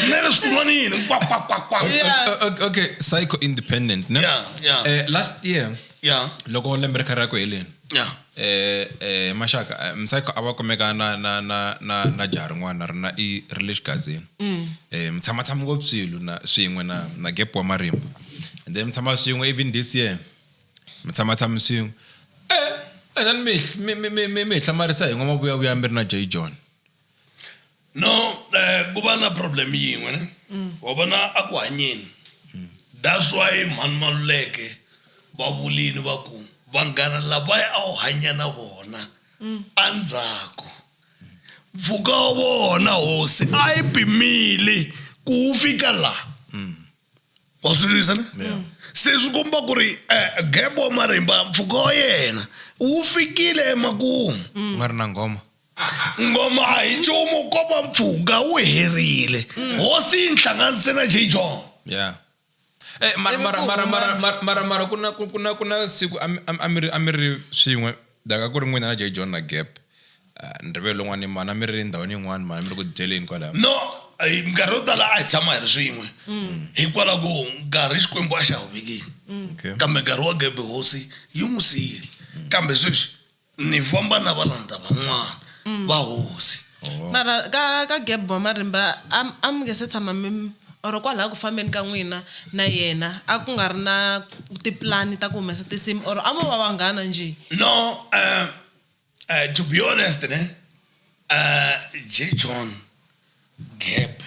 ne leswi kumanini hinkwakwakwakwa Yeah. okay, okay psycho independent ne Yeah, yeah. Last year yeah loko lembe ri kha ri ya ku heleni yeah maxaka Msayiko a va kumeka na na na na na jaha rin'wana ri na i ri le xigazini mi tshama tshama ngopfu swilo na swin'we na na gap wa marimba and then mi tshama swin'we even this year mi tshama tshama swin'we and then mi mi mi mi mi hi hlamarisa hi n'wamavuyavuya mi ri na J John no ku va na problem yin'we ne wa vona a ku hanyeni that's why mhani Maluleke va vulini va ku vanghana lavaya a wu hanya na vona endzhaku mpfhuka wa vona hosi a yi pimile ku wu fika laha wa swi twisisa ne se swi komba ku ri gap wa marimba mpfhuka wa yena wu fikile emakumu ku nga ri na nghoma ngoma a hi nchumu ko va mpfhuka wu herile hosi yi nhlanganise na J John yeah mara mara mara mara mara mara mara ku na ku na ku na siku a mi a mi ri a mi ri swin'we daka ku ri n'wina na J John na Gap ni rivele lowun'wana mani a mi ri ndhawini yin'wana mani a mi ri ku dyeleni kwalaya no hi minkarhi yo tala a hi tshama hi ri swin'we hikwalaho ko nkarhi xikwembu a xa ha wu vekile okay kambe nkarhi wa gebe hosi yi n'wi siyile kambe sweswi ni famba na valanda van'wana va hosi Mara ka ka Gap wa Marimba a mi nge se tshama mi or kwalaha ku fambeni ka n'wina na yena a ku nga ri na tipulani ta ku humesa tinsimu or a mo va vanghana njhe no to be honest ne J John Gap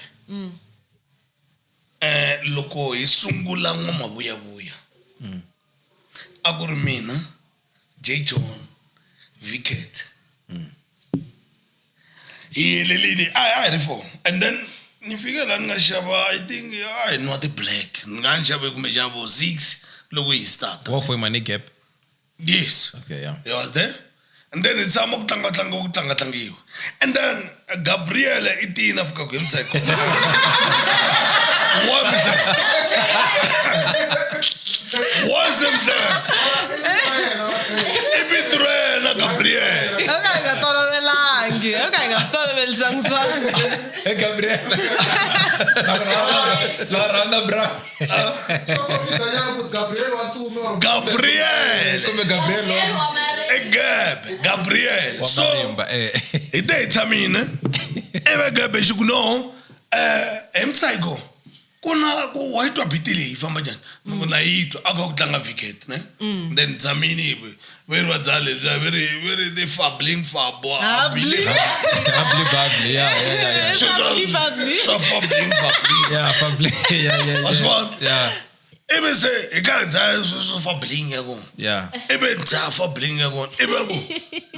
loko hi sungula n'wamavuyavuya A ku ri mina, J John, Vicket. Hi helelini a hi ri four and then ni fike laha ni nga xava I think a hi nwa ti-black ni nga ni xave kumbexana vo 6 loko hi start. Wo foyima ni gap. Yes. Okay, yeah. He was there. And then hi tshama ku tlanga tlanga ku tlanga tlangiwa. And then Gabriel i tini a fika ku hi msayiko. Wa mhleka. Wa se mhleka. I vito ra yena Gabriel. O ka hi nga tolovelangi o ka hi nga swi tolovelisangi swona. Hey, Gabriel. La randa bra. Gabriel wa ntsumi or Gabriel. Kumbe Gabriel wa I Gab, Gabriel. wa So marimba eh. hi te hi tshamile ivi Gabe xi ku no hi msayiko ku na ku wa yi twa biti leyi yi famba njhani ni ku na yi twa a kha ku tlanga vicket ne then tshamini ve ri va dzaha leswiya ve ri ve ri ti fabling fabo Habli. Bubbly bubbly. Yeah, yeah, yeah, yeah. Bubbly, bubbly. swa fabling fabling Yeah, bubbly. Yeah, yeah, yeah. Wa swi vona? Yeah. ivi se hi karhi dzaha swa fabling ya kona Yeah. ivi dzaha fabling ya kona ivi ku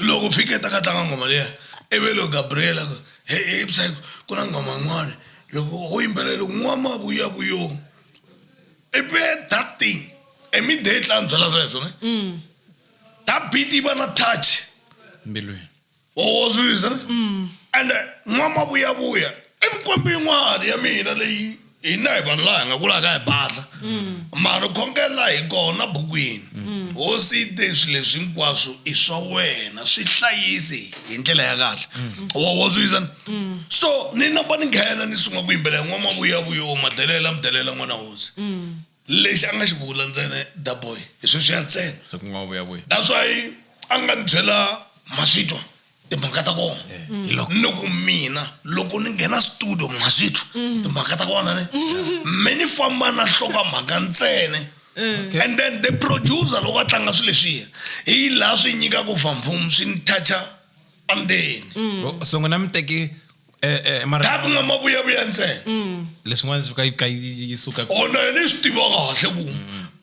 loko fiketa ka tlanga nghoma liya ivi loko Gabriel a ku he he psycho ku na nghoma yin'wana loko u yimbelela n'wa mavuya vuyo ivi that thing immediately a ni byela sweswo ne that beat yi va na touch Mbilwini. wa swi twisa ne ende n'wa mavuyavuya i mikwembu yin'wana ya mina leyi hina hi vanhu laha hi nga kulaka hi badla mara khongela hi kona bukwini hosi yi te swilo leswi hinkwaswo i swa wena swi hlayisi hi ndlela ya kahle wa swi twisa ne so ni namba ni nghena ni sungula ku yimbelela n'wa mavuyavuyo madelela midelela n'wana hosi lexi a nga xi vula ntsena da boy hi sweswiya ntsena. So ku n'wa vuya vuya. That's why a nga ni byela maswitwa timhaka ta kona Hi loko. ni ku mina loko ni nghena studio maswitwa timhaka ta kona ne me ni famba na nhlokomhaka ntsena. And then the producer loko a tlanga swilo leswiya hi laha swi nyikaka vamvumu swi ni touch-a endzeni. So n'wina mi teki mara Ta ku nga mavuyavuya ntsena. Leswin'wana swi ka yi suka Ona yena i swi tiva kahle ku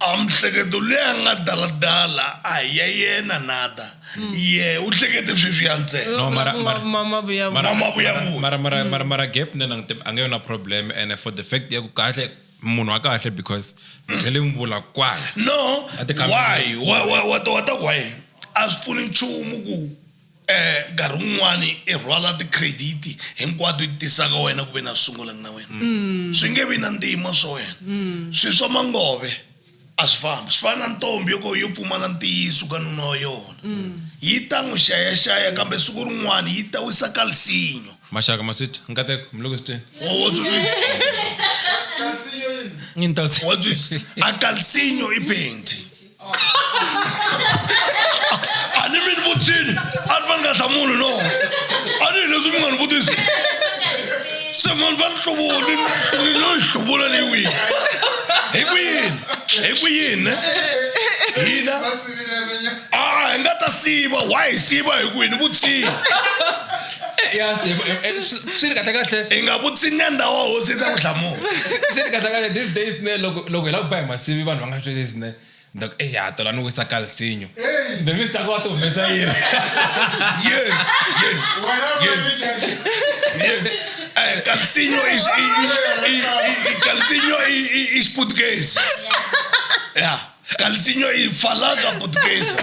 a mihleketo leyi a nga daladala a hi ya yena nada. Ye u hlekete sweswiya ntsena. No, mara mara Mama vuya mara Mama vuya vuya. mara mara mara mara gap ne na a nge yona problem and for the fact ya ku kahle munhu wa kahle because mi tlhele mi vula kwala. No, A ti kambi. why? Why why wa ta ku why? A swi pfuni nchumu ku nkarhi wun'wani i rhwala ti-credit hinkwato yi tisaka wena ku ve na swi sungulanga na wena. Swi nge vi na ntima swa wena. Swilo swa mangove a swi fambi. Swi fana na ntombi yo ko yo pfumala ntiyiso ka nuna wa yona. Yi ta n'wi xayaxaya kambe siku rin'wana yi ta wisa kalsinyo. Maxaka maswitwa nkateko mi le ku swi tweni. Wa swi twisa? Kalsinyo yini? Yini kalsinyo? Wa twisa? A kalsinyo i penti. A ni mi ni vutisini a ni fanele nga hlamuli no. A ni hi leswi mi nga ni vutisi. Se vanhu va ni hluvula ni lo yi hluvula leyi wihi. Hi ku yini? Hi ku yini ne? Hina Va sivilele nyana. a hi nga ta siva why hi siva hi ku hi ni vutisini. Ya swi ri kahle kahle. Hi nga vutisi nyanda wa hosi yi ta ku hlamula. Swi ri kahle kahle these days ne loko loko hi lava ku ba hi masivi vanhu va nga swi twisisi ne. Ni ku ya tola ni wisa kalsinyo. Then mi swi ta ku va ti humesa yini. Yes, yes. Yes. Yes. Calcinho is calcinho is português. Yeah. Calcinho i falada portuguesa.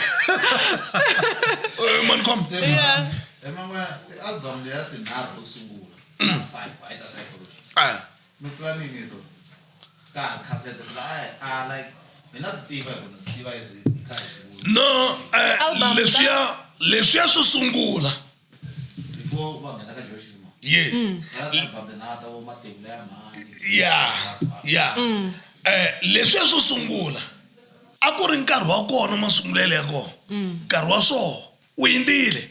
Man kom. Yeah. Emangwe album leya tinharhu to sungula. Cypher, a yi ta cypher. Mi planning to. Ka cassette la a like mina tiva hi ku tiva is i kha hi No, Album leswiya leswiya swo sungula. Before va nghena ka Josh Lima. Yes. Album tinharhu ta vo Matimba ya mhani. Yeah. Yeah. Leswiya swo sungula a ku ri nkarhi wa kona masungulelo ya kona. Nkarhi wa swona wu hindzile.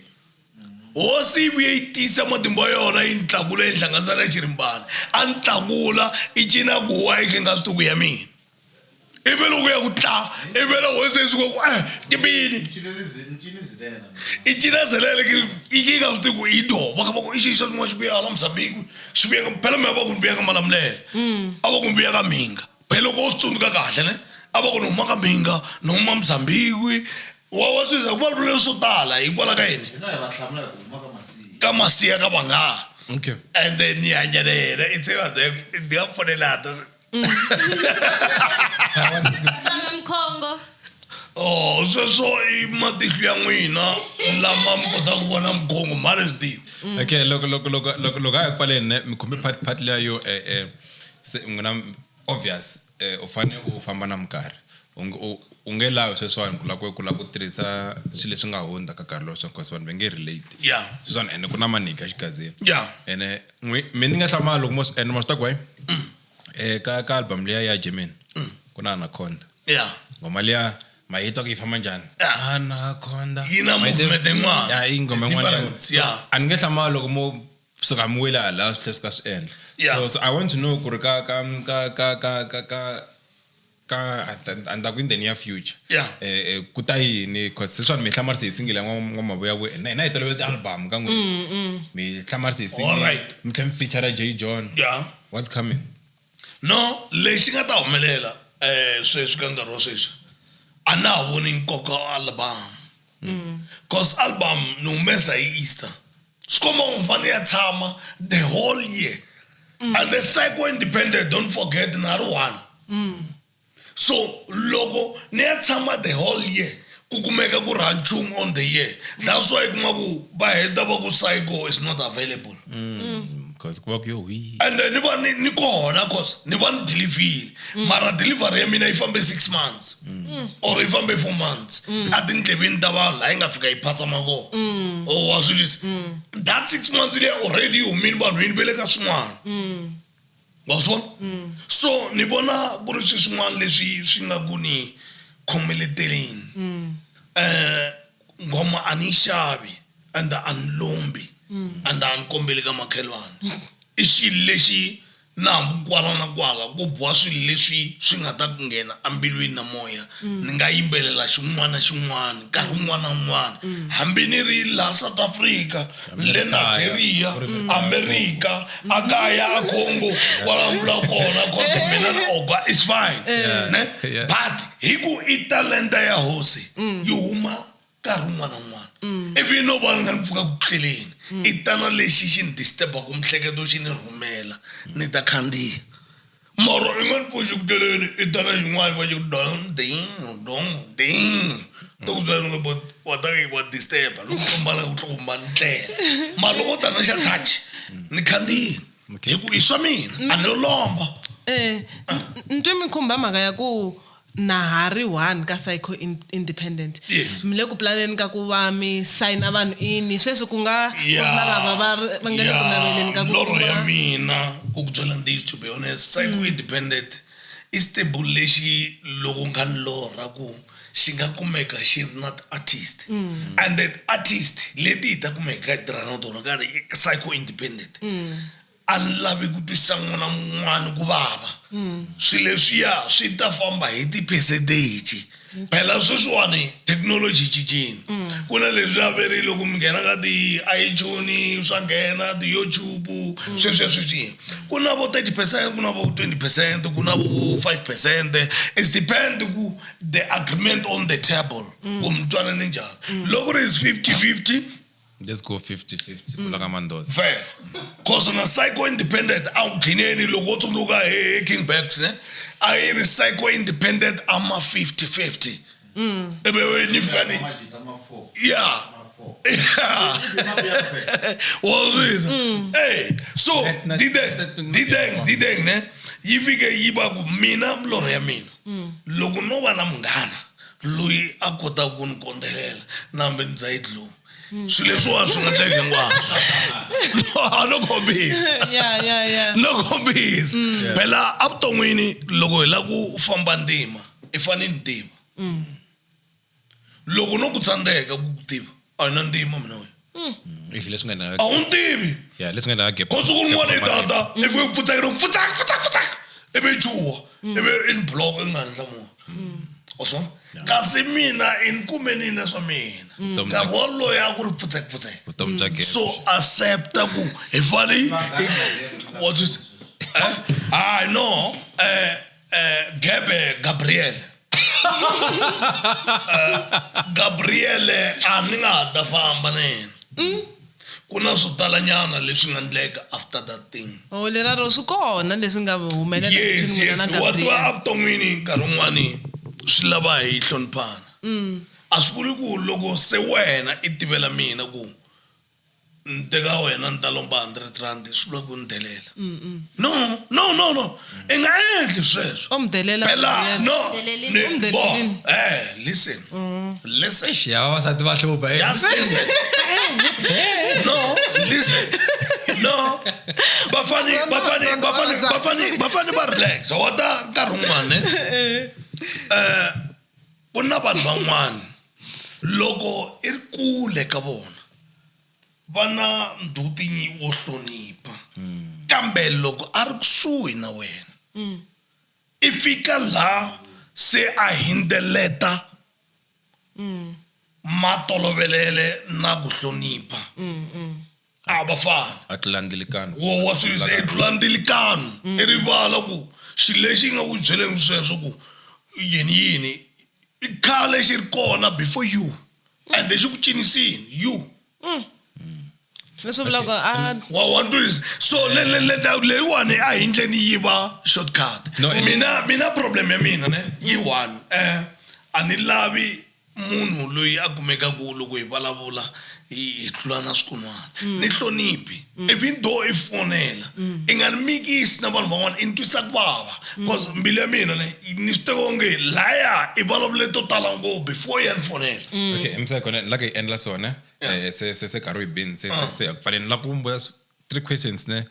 Hosi yi vuye yi tisa matimba ya yona yi ni tlakula yi ni hlanganisa na xirimbana. A ni tlakula i cina guwa yi kha yi nga swi tivi ku ya mina. Ivi loko ya ku tla ivi loko hosi yi suka ku tibini. I cina zelele ki i ki nga swi tivi ku i dyo. Va kha va ku i xi xa xin'wana xi vuya hala Mozambique xi vuya ka phela mina va ku ni vuya ka Malamulele. A va ku ni vuya ka Mhinga. Phela loko u swi tsundzuka kahle ne. A va ku ni huma ka Mhinga, ni huma Mozambique. Wa wa swi ku vulavula swo tala hikwalaho ka yini? Hina hi va hlamula hi ku huma ka Masiya. Ka Masiya ka Vangani. Okay. And then ni hanya na yena i tseva ni nga fonelata. Tama Mkhongo. Oh, sweswo i matihlo ya n'wina lama mi kotaka ku vona mkhongo mhani swi tivi. Okay, loko loko loko loko loko a hi pfaleni ne mi khome part part liya yo eh eh se n'wina obvious eh u fane u famba na minkarhi u nge u nge lavi sweswiwani ku lava ku lava ku tirhisa swilo leswi nga hundza ka nkarhi lowu sweswi because vanhu va nge relate Yeah. sweswiwani ene ku na manika xigazini Yeah. ene n'wi mi ni nga hlamala loko mo swi ene ma swi ta ku why eh ka ka album liya ya Germany ku na Anaconda Yeah. ngoma liya ma yi twa ku yi famba njhani Yeah. Anaconda Yi na Ma yi movement yin'wana. Ya, i nghoma It's yin'wana ya- different, So, yeah. a ni nge hlamali loko mo suka mi wele hala swi tlhela swi ka swi endla Yeah. so so I want to know ku ri ka ka ka ka ka ka ka ka a ni ta ku in the near future Yeah. eh, eh, ku ta yini cause sweswiwani mi hlamarise hi single ya n'wamavuyavuya na hina hi tolovele ti-album ka n'wina mi hlamarise hi single Alright. mi tlhela mi feature J John Yeah. what's coming No, lexi nga ta humelela eh sweswi ka nkarhi wa sweswi a na ha voni nkoka wa album. Cause album ni humesa hi Easter. Swi komba ku mfane ya tshama the whole year. And the cycle independent don't forget na ri one. So loko ni ya tshama the whole year ku kumeka ku ri nchumu on the year. That's why kuma ku va heta va ku cycle is not available. Because ku va ku yo hwi And then ni va ni ni kona cause ni va ni deliverile mara delivery ya mina yi fambe 6 months or yi fambe 4 months a tindleveni ta vanhu laha yi nga fika yi phatsama kona or wa swi lisa that 6 months leyi already yi humile vanhwini va le ka swin'wana wa swi vona so ni vona ku ri swilo swin'wana leswi swi nga ku ni khomeleteleni eh nghoma a ni yi xavi and a ni lombi and a ni kombeli ka makhelwani i xilo lexi na hambi kwala na kwala ku biwa swilo leswi swi nga ta ku nghena embilwini na moya ni nga yimbelela xin'wana na xin'wana nkarhi wun'wana na wun'wana hambi ni ri laha South Africa ni le Kaya, Nigeria ku ri kaya. America a kaya a Congo kwala ni vulaka kona cause mina ni ogwa it's fine ne Yeah. but hi ku i talenta ya hosi yi huma nkarhi wun'wana na wun'wana if you know va nga ni pfuka ku tleleni i tana lexi xi ni disturbaka miehleketo xi ni rhumela ni ta khandziya mara i nga ni pfuxi ku tleleni i tana xin'wana va xi ku dong ding dong ding to ku byela ni ngo wa ta wa disturba loko kombana ku tlumba ndlela mara loko u tana xa touch ni khandziya hi ku i swa mina a ni lo lomba Eh, ni twe mi khumba mhaka ya ku na ha ri one ka psycho independent Yes. mi le ku planeni ka ku va mi sayina vanhu ini sweswi ku nga ku ri na lava va va nga le ku naveleni ka ku loro ya kuma- mina ku ku byela ntiyiso to be honest psycho independent i stable lexi loko nga ni lorha ku xi nga kumeka xi ri na ti-artist and the artist leti hi ta kumeka hi tirha na tona ka ri psycho independent a ni lavi ku twisisa n'wana mun'wana ku vava swilo leswiya swi ta famba hi ti-percentage phela sweswiwani thekinoloji yi cincile ku na leswi a ve ri loko mi nghena ka ti-iTunes swa nghena ti-YouTube sweswiya sweswiya ku na vo 30 percent, ku na vo 20 percent, ku na vo 5 percent. It's depend ku the agreement on the table ku mi twanane njhani. Loko ri is 50-50. Let's go 50-50 kula ka Mandoza. Fair, cause na psycho independent a wu gcineni loko wo tsundzuka hi King Backs ne a yi ri psycho independent ama 50-50 ivi ni fika ni Majita ma four. Yeah. Ma four. Yeah. Wa swi hey so dideng dideng dideng ne yi fike yi va ku mina milorho ya mina loko no va na munghana loyi a kotaka ku ni kondzelela na hambi ni dzahi lowu swilo leswiwani swi nga ndleki hinkwaswo a no kombisa. Yeah. No kombisa phela evuton'wini loko hi lava ku famba ndzima i fanele ni tiva loko no ku tsandzeka ku ku tiva a hi na ndzima mina wena. If leswi nga A endlaka wu ni tivi. Yeah, leswi nga endlaka gap. Ko siku rin'wana i tata i fike pfutseka pfutseka pfutseka pfutseka ivi i chuha ivi i ni block i nga ni hlamula wa swi vona kasi mina i ni kume nini swa mina Vutomi bya- nkarhi wolowo a ku ri pfutseka pfutseka. Vutomi bya gap. So accepta ku hi fane what is eh? I know eh Gabe Gabriel. Gabriele a ni nga ha ta famba na yena. Ku na swo talanyana leswi nga endleka after that thing. Oh, leraro swi kona leswi nga humelela Yes, between yes. n'wina na Wa tiva Gabriel. evuton'wini nkarhi wun'wani swi lava hi hloniphana. A swi vuli ku loko se wena i tivela mina ku ni teka wena ni ta lomba 100 rand swi vula ku ni delela. No, no, no, no. I nga endli sweswo. O mi delela Phela Gabriel. no. Delelini. Ni, U mi bo, delelini. listen. Listen. Eish, ya vavasati va hlupha eh. Just listen. No, listen. No. Bafani, bafani, bafani, bafani, bafani ba relax. Wa ta nkarhi wun'wana. Eh, ku na vanhu van'wana loko i ri kule ka vona va na ndzhuti wo hlonipha. Kambe loko a ri kusuhi na wena i fika laha se a hindzeleta matolovelele na ku hlonipha. A va fani. A tlula ndilikano. Wo wa swi i tlula ndilikano. I rivala ku xilo lexi nga ku byeleni sweswo ku yini yini i khale xi ri kona before you and xi ku cinisini you. Leswi vulaka a Wa wa twisisa. So le le le leyiwani a hi ndleni yi va shortcut. No, Mina mina problem ya mina ne yi one a ni lavi munhu loyi a kumekaku loko hi vulavula hi tlula na swikunwana. Ni hloniphi. Even though i fonela i nga ni mikisi na vanhu van'wana i ni twisa ku vava. Cause mbilu ya mina ne ni swi teka onge laya i vulavule to tala ngopfu before ya ni fonela. Okay, msa kona la ka yi endla swona se se se karhi yi bin se se se fanele ni la ku mbuya 3 questions ne.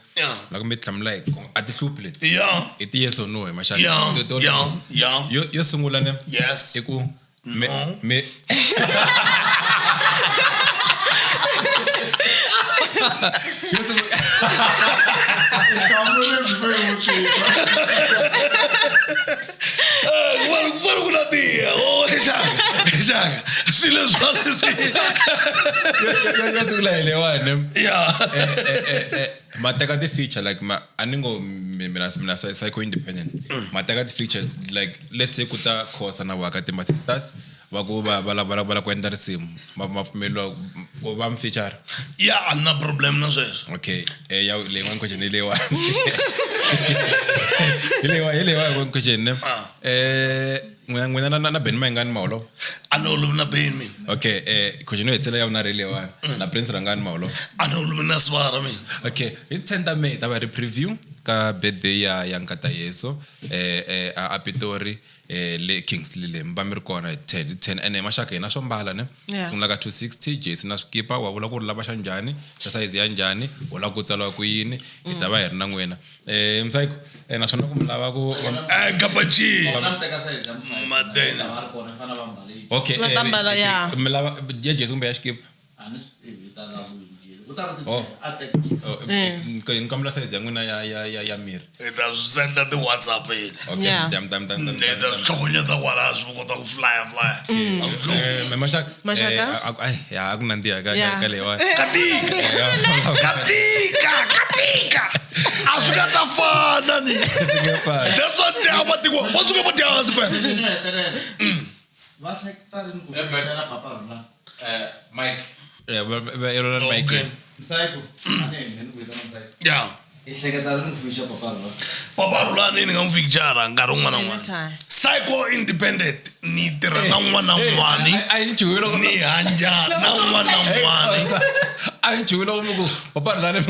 La ku mi hlamula hi a ti hluphi leti. I ti yes or no hi maxaka. Yo yo sungula ne. Yes. I ku me No. me Ku fane ku na tiya. Oh, xaka. Xaka. Swilo swa leswi. Yo sungula hi leyiwani. Yeah. Ma teka ti-feature like ma a ni ngo mina mina psycho independent. Ma teka ti-feature like let's say ku ta Khosa na Waka Timba Sisters va ku va va lava va ku endla risimu ma ma pfumeleriwa ku va mi feature. Yeah, a ni na problem na sweswo. Okay. Ya leyi question hi leyiwani. Hi leyiwani hi leyiwani question ne. N'wina na na Benny Mayengani maholo. A ni holovi na Benny mina. Okay, question yo hetelela ya vunharhu hi leyiwani. Na Prince Rangani maholo. A ni holovi na Svara mina. Okay, hi 10 ta May ta va ri preview ka birthday ya ya Nkata Yeso a Pitori le Kingsley le mi va mi ri kona hi 10 hi 10 ene maxaka hina swo mbala ne. Sungula ka 260 JC na swikipa wa vula ku ri lava xa njhani xa size ya njhani u lava ku tsariwa ku yini hi ta va hi ri na n'wina. Msayiko naswona ku mi lava ku Gabachi. Va mi teka size ya Msayiko. Madena. Va ri kona fana va mbale. Okay, Va ta mbala ya. mi lava ya JC kumbe ya xikipa? A ni swi tivi ta lava ku yini. U ta ku Oh. a teka JC. Ni kombela size ya n'wina ya ya ya ya miri. Hi ta swi senda ti-WhatsApp yini. Okay, Yeah. dam dam dam dam. Hi ta swi tlhokonyeta kwalaho swi kota ku flya flya. Maxaka. Maxaka? Ai ya a ku nandziha ka Yeah. ka leyiwani. Katika. Katika, katika. A swi nga ta fana ni. That's what they are va va suka va dya hansi phela. Question yo hetelela. Va hleketa rini ku fixela Papa Rhulani? Mike. Va Mike. Okay. Msayiko. A ni ni ku vitana Msayiko. Yeah. I hleketa rini ku fixa Papa Rhulani? Papa Rhulani ni nga n'wi fikichara nkarhi wun'wana na wun'wana. Anytime. Psycho independent ni tirha na un'wana na un'wana. A yi chuhile loko Ni hanja na un'wana na un'wana. A yi chuhile loko mi ku Papa Rhulani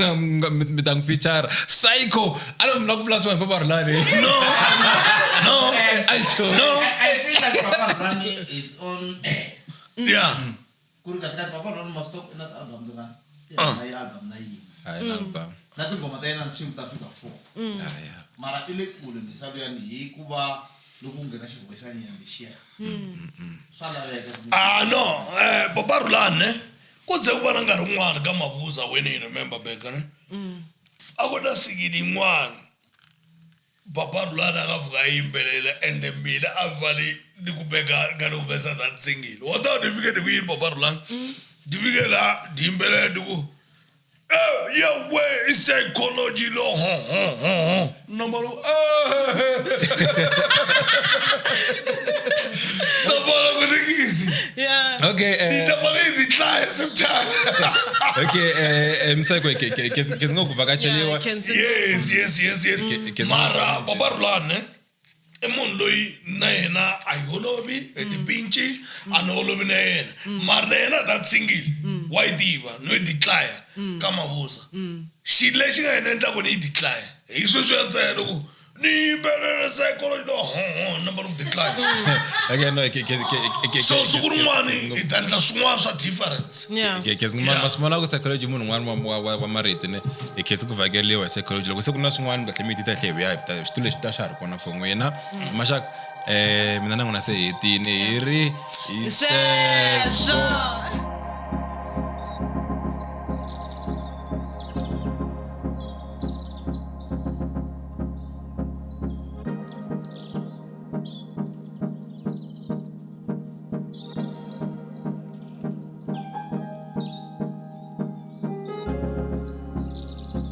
mi ta n'wi feature. Psycho. A ni la ku vula swona Papa Rhulani. No. No. A yi chuhile. No. I feel like Papa Rhulani is on air. Yeah. Ku ri kahle kahle Papa Rhulani must stop na ti-album to tani. Na yi album na yin'we. Hayi na album. Na tinghoma ta yena xi ta fika 4. Ya. Mara i le kule misava yani hikuva loko ku nghena xivoyisanyana lexiya. Swa laveka. Ah no, Papa Rhulani ne? Ku ze ku va na nkarhi wun'wana ka Mabuza when you remember back ne? A ku na sikini yin'wana Papa Rhulani a nga fika a yimbelela ende mina a fane ni kumeka nga ni humesa that single. Wa ta ni fike ni ku yini Papa Rhulani? Ni fike laha ni yimbelela ni ku yeah, we i psychology lo ho ho ho ho. Number lo. Okay, Ti ta yi decline same time. Okay, Msayiko, ke ngo ku vhakacheliwa. Yeah, cancel. Yes. Ke- Mara Papa Rhulani ne i munhu loyi na yena a hi holovi hi tipinci, a ni holovi na yena, mara na yena that single wa yi tiva no yi decline ka Mavusa. Xilo lexi nga yena endlaku ni yi decline hi sweswiya ntsena loko ni yimbelela psychology no ho number of decline. Okay, no, ke ke ke ke So siku rin'wani hi ta endla swin'wana swa difference. Yeah. Ke ma swi vona ku psychology munhu un'wana wa marito ne hi khensa ku vhakeriwa hi psychology loko se ku na swin'wana kahle mi ti ta tlhe hi vuya hi ta xitulu lexi ta xa ha ri kona for n'wina maxaka, mina na n'wina se hi hetini hi ri hi Sweswo. sweswo.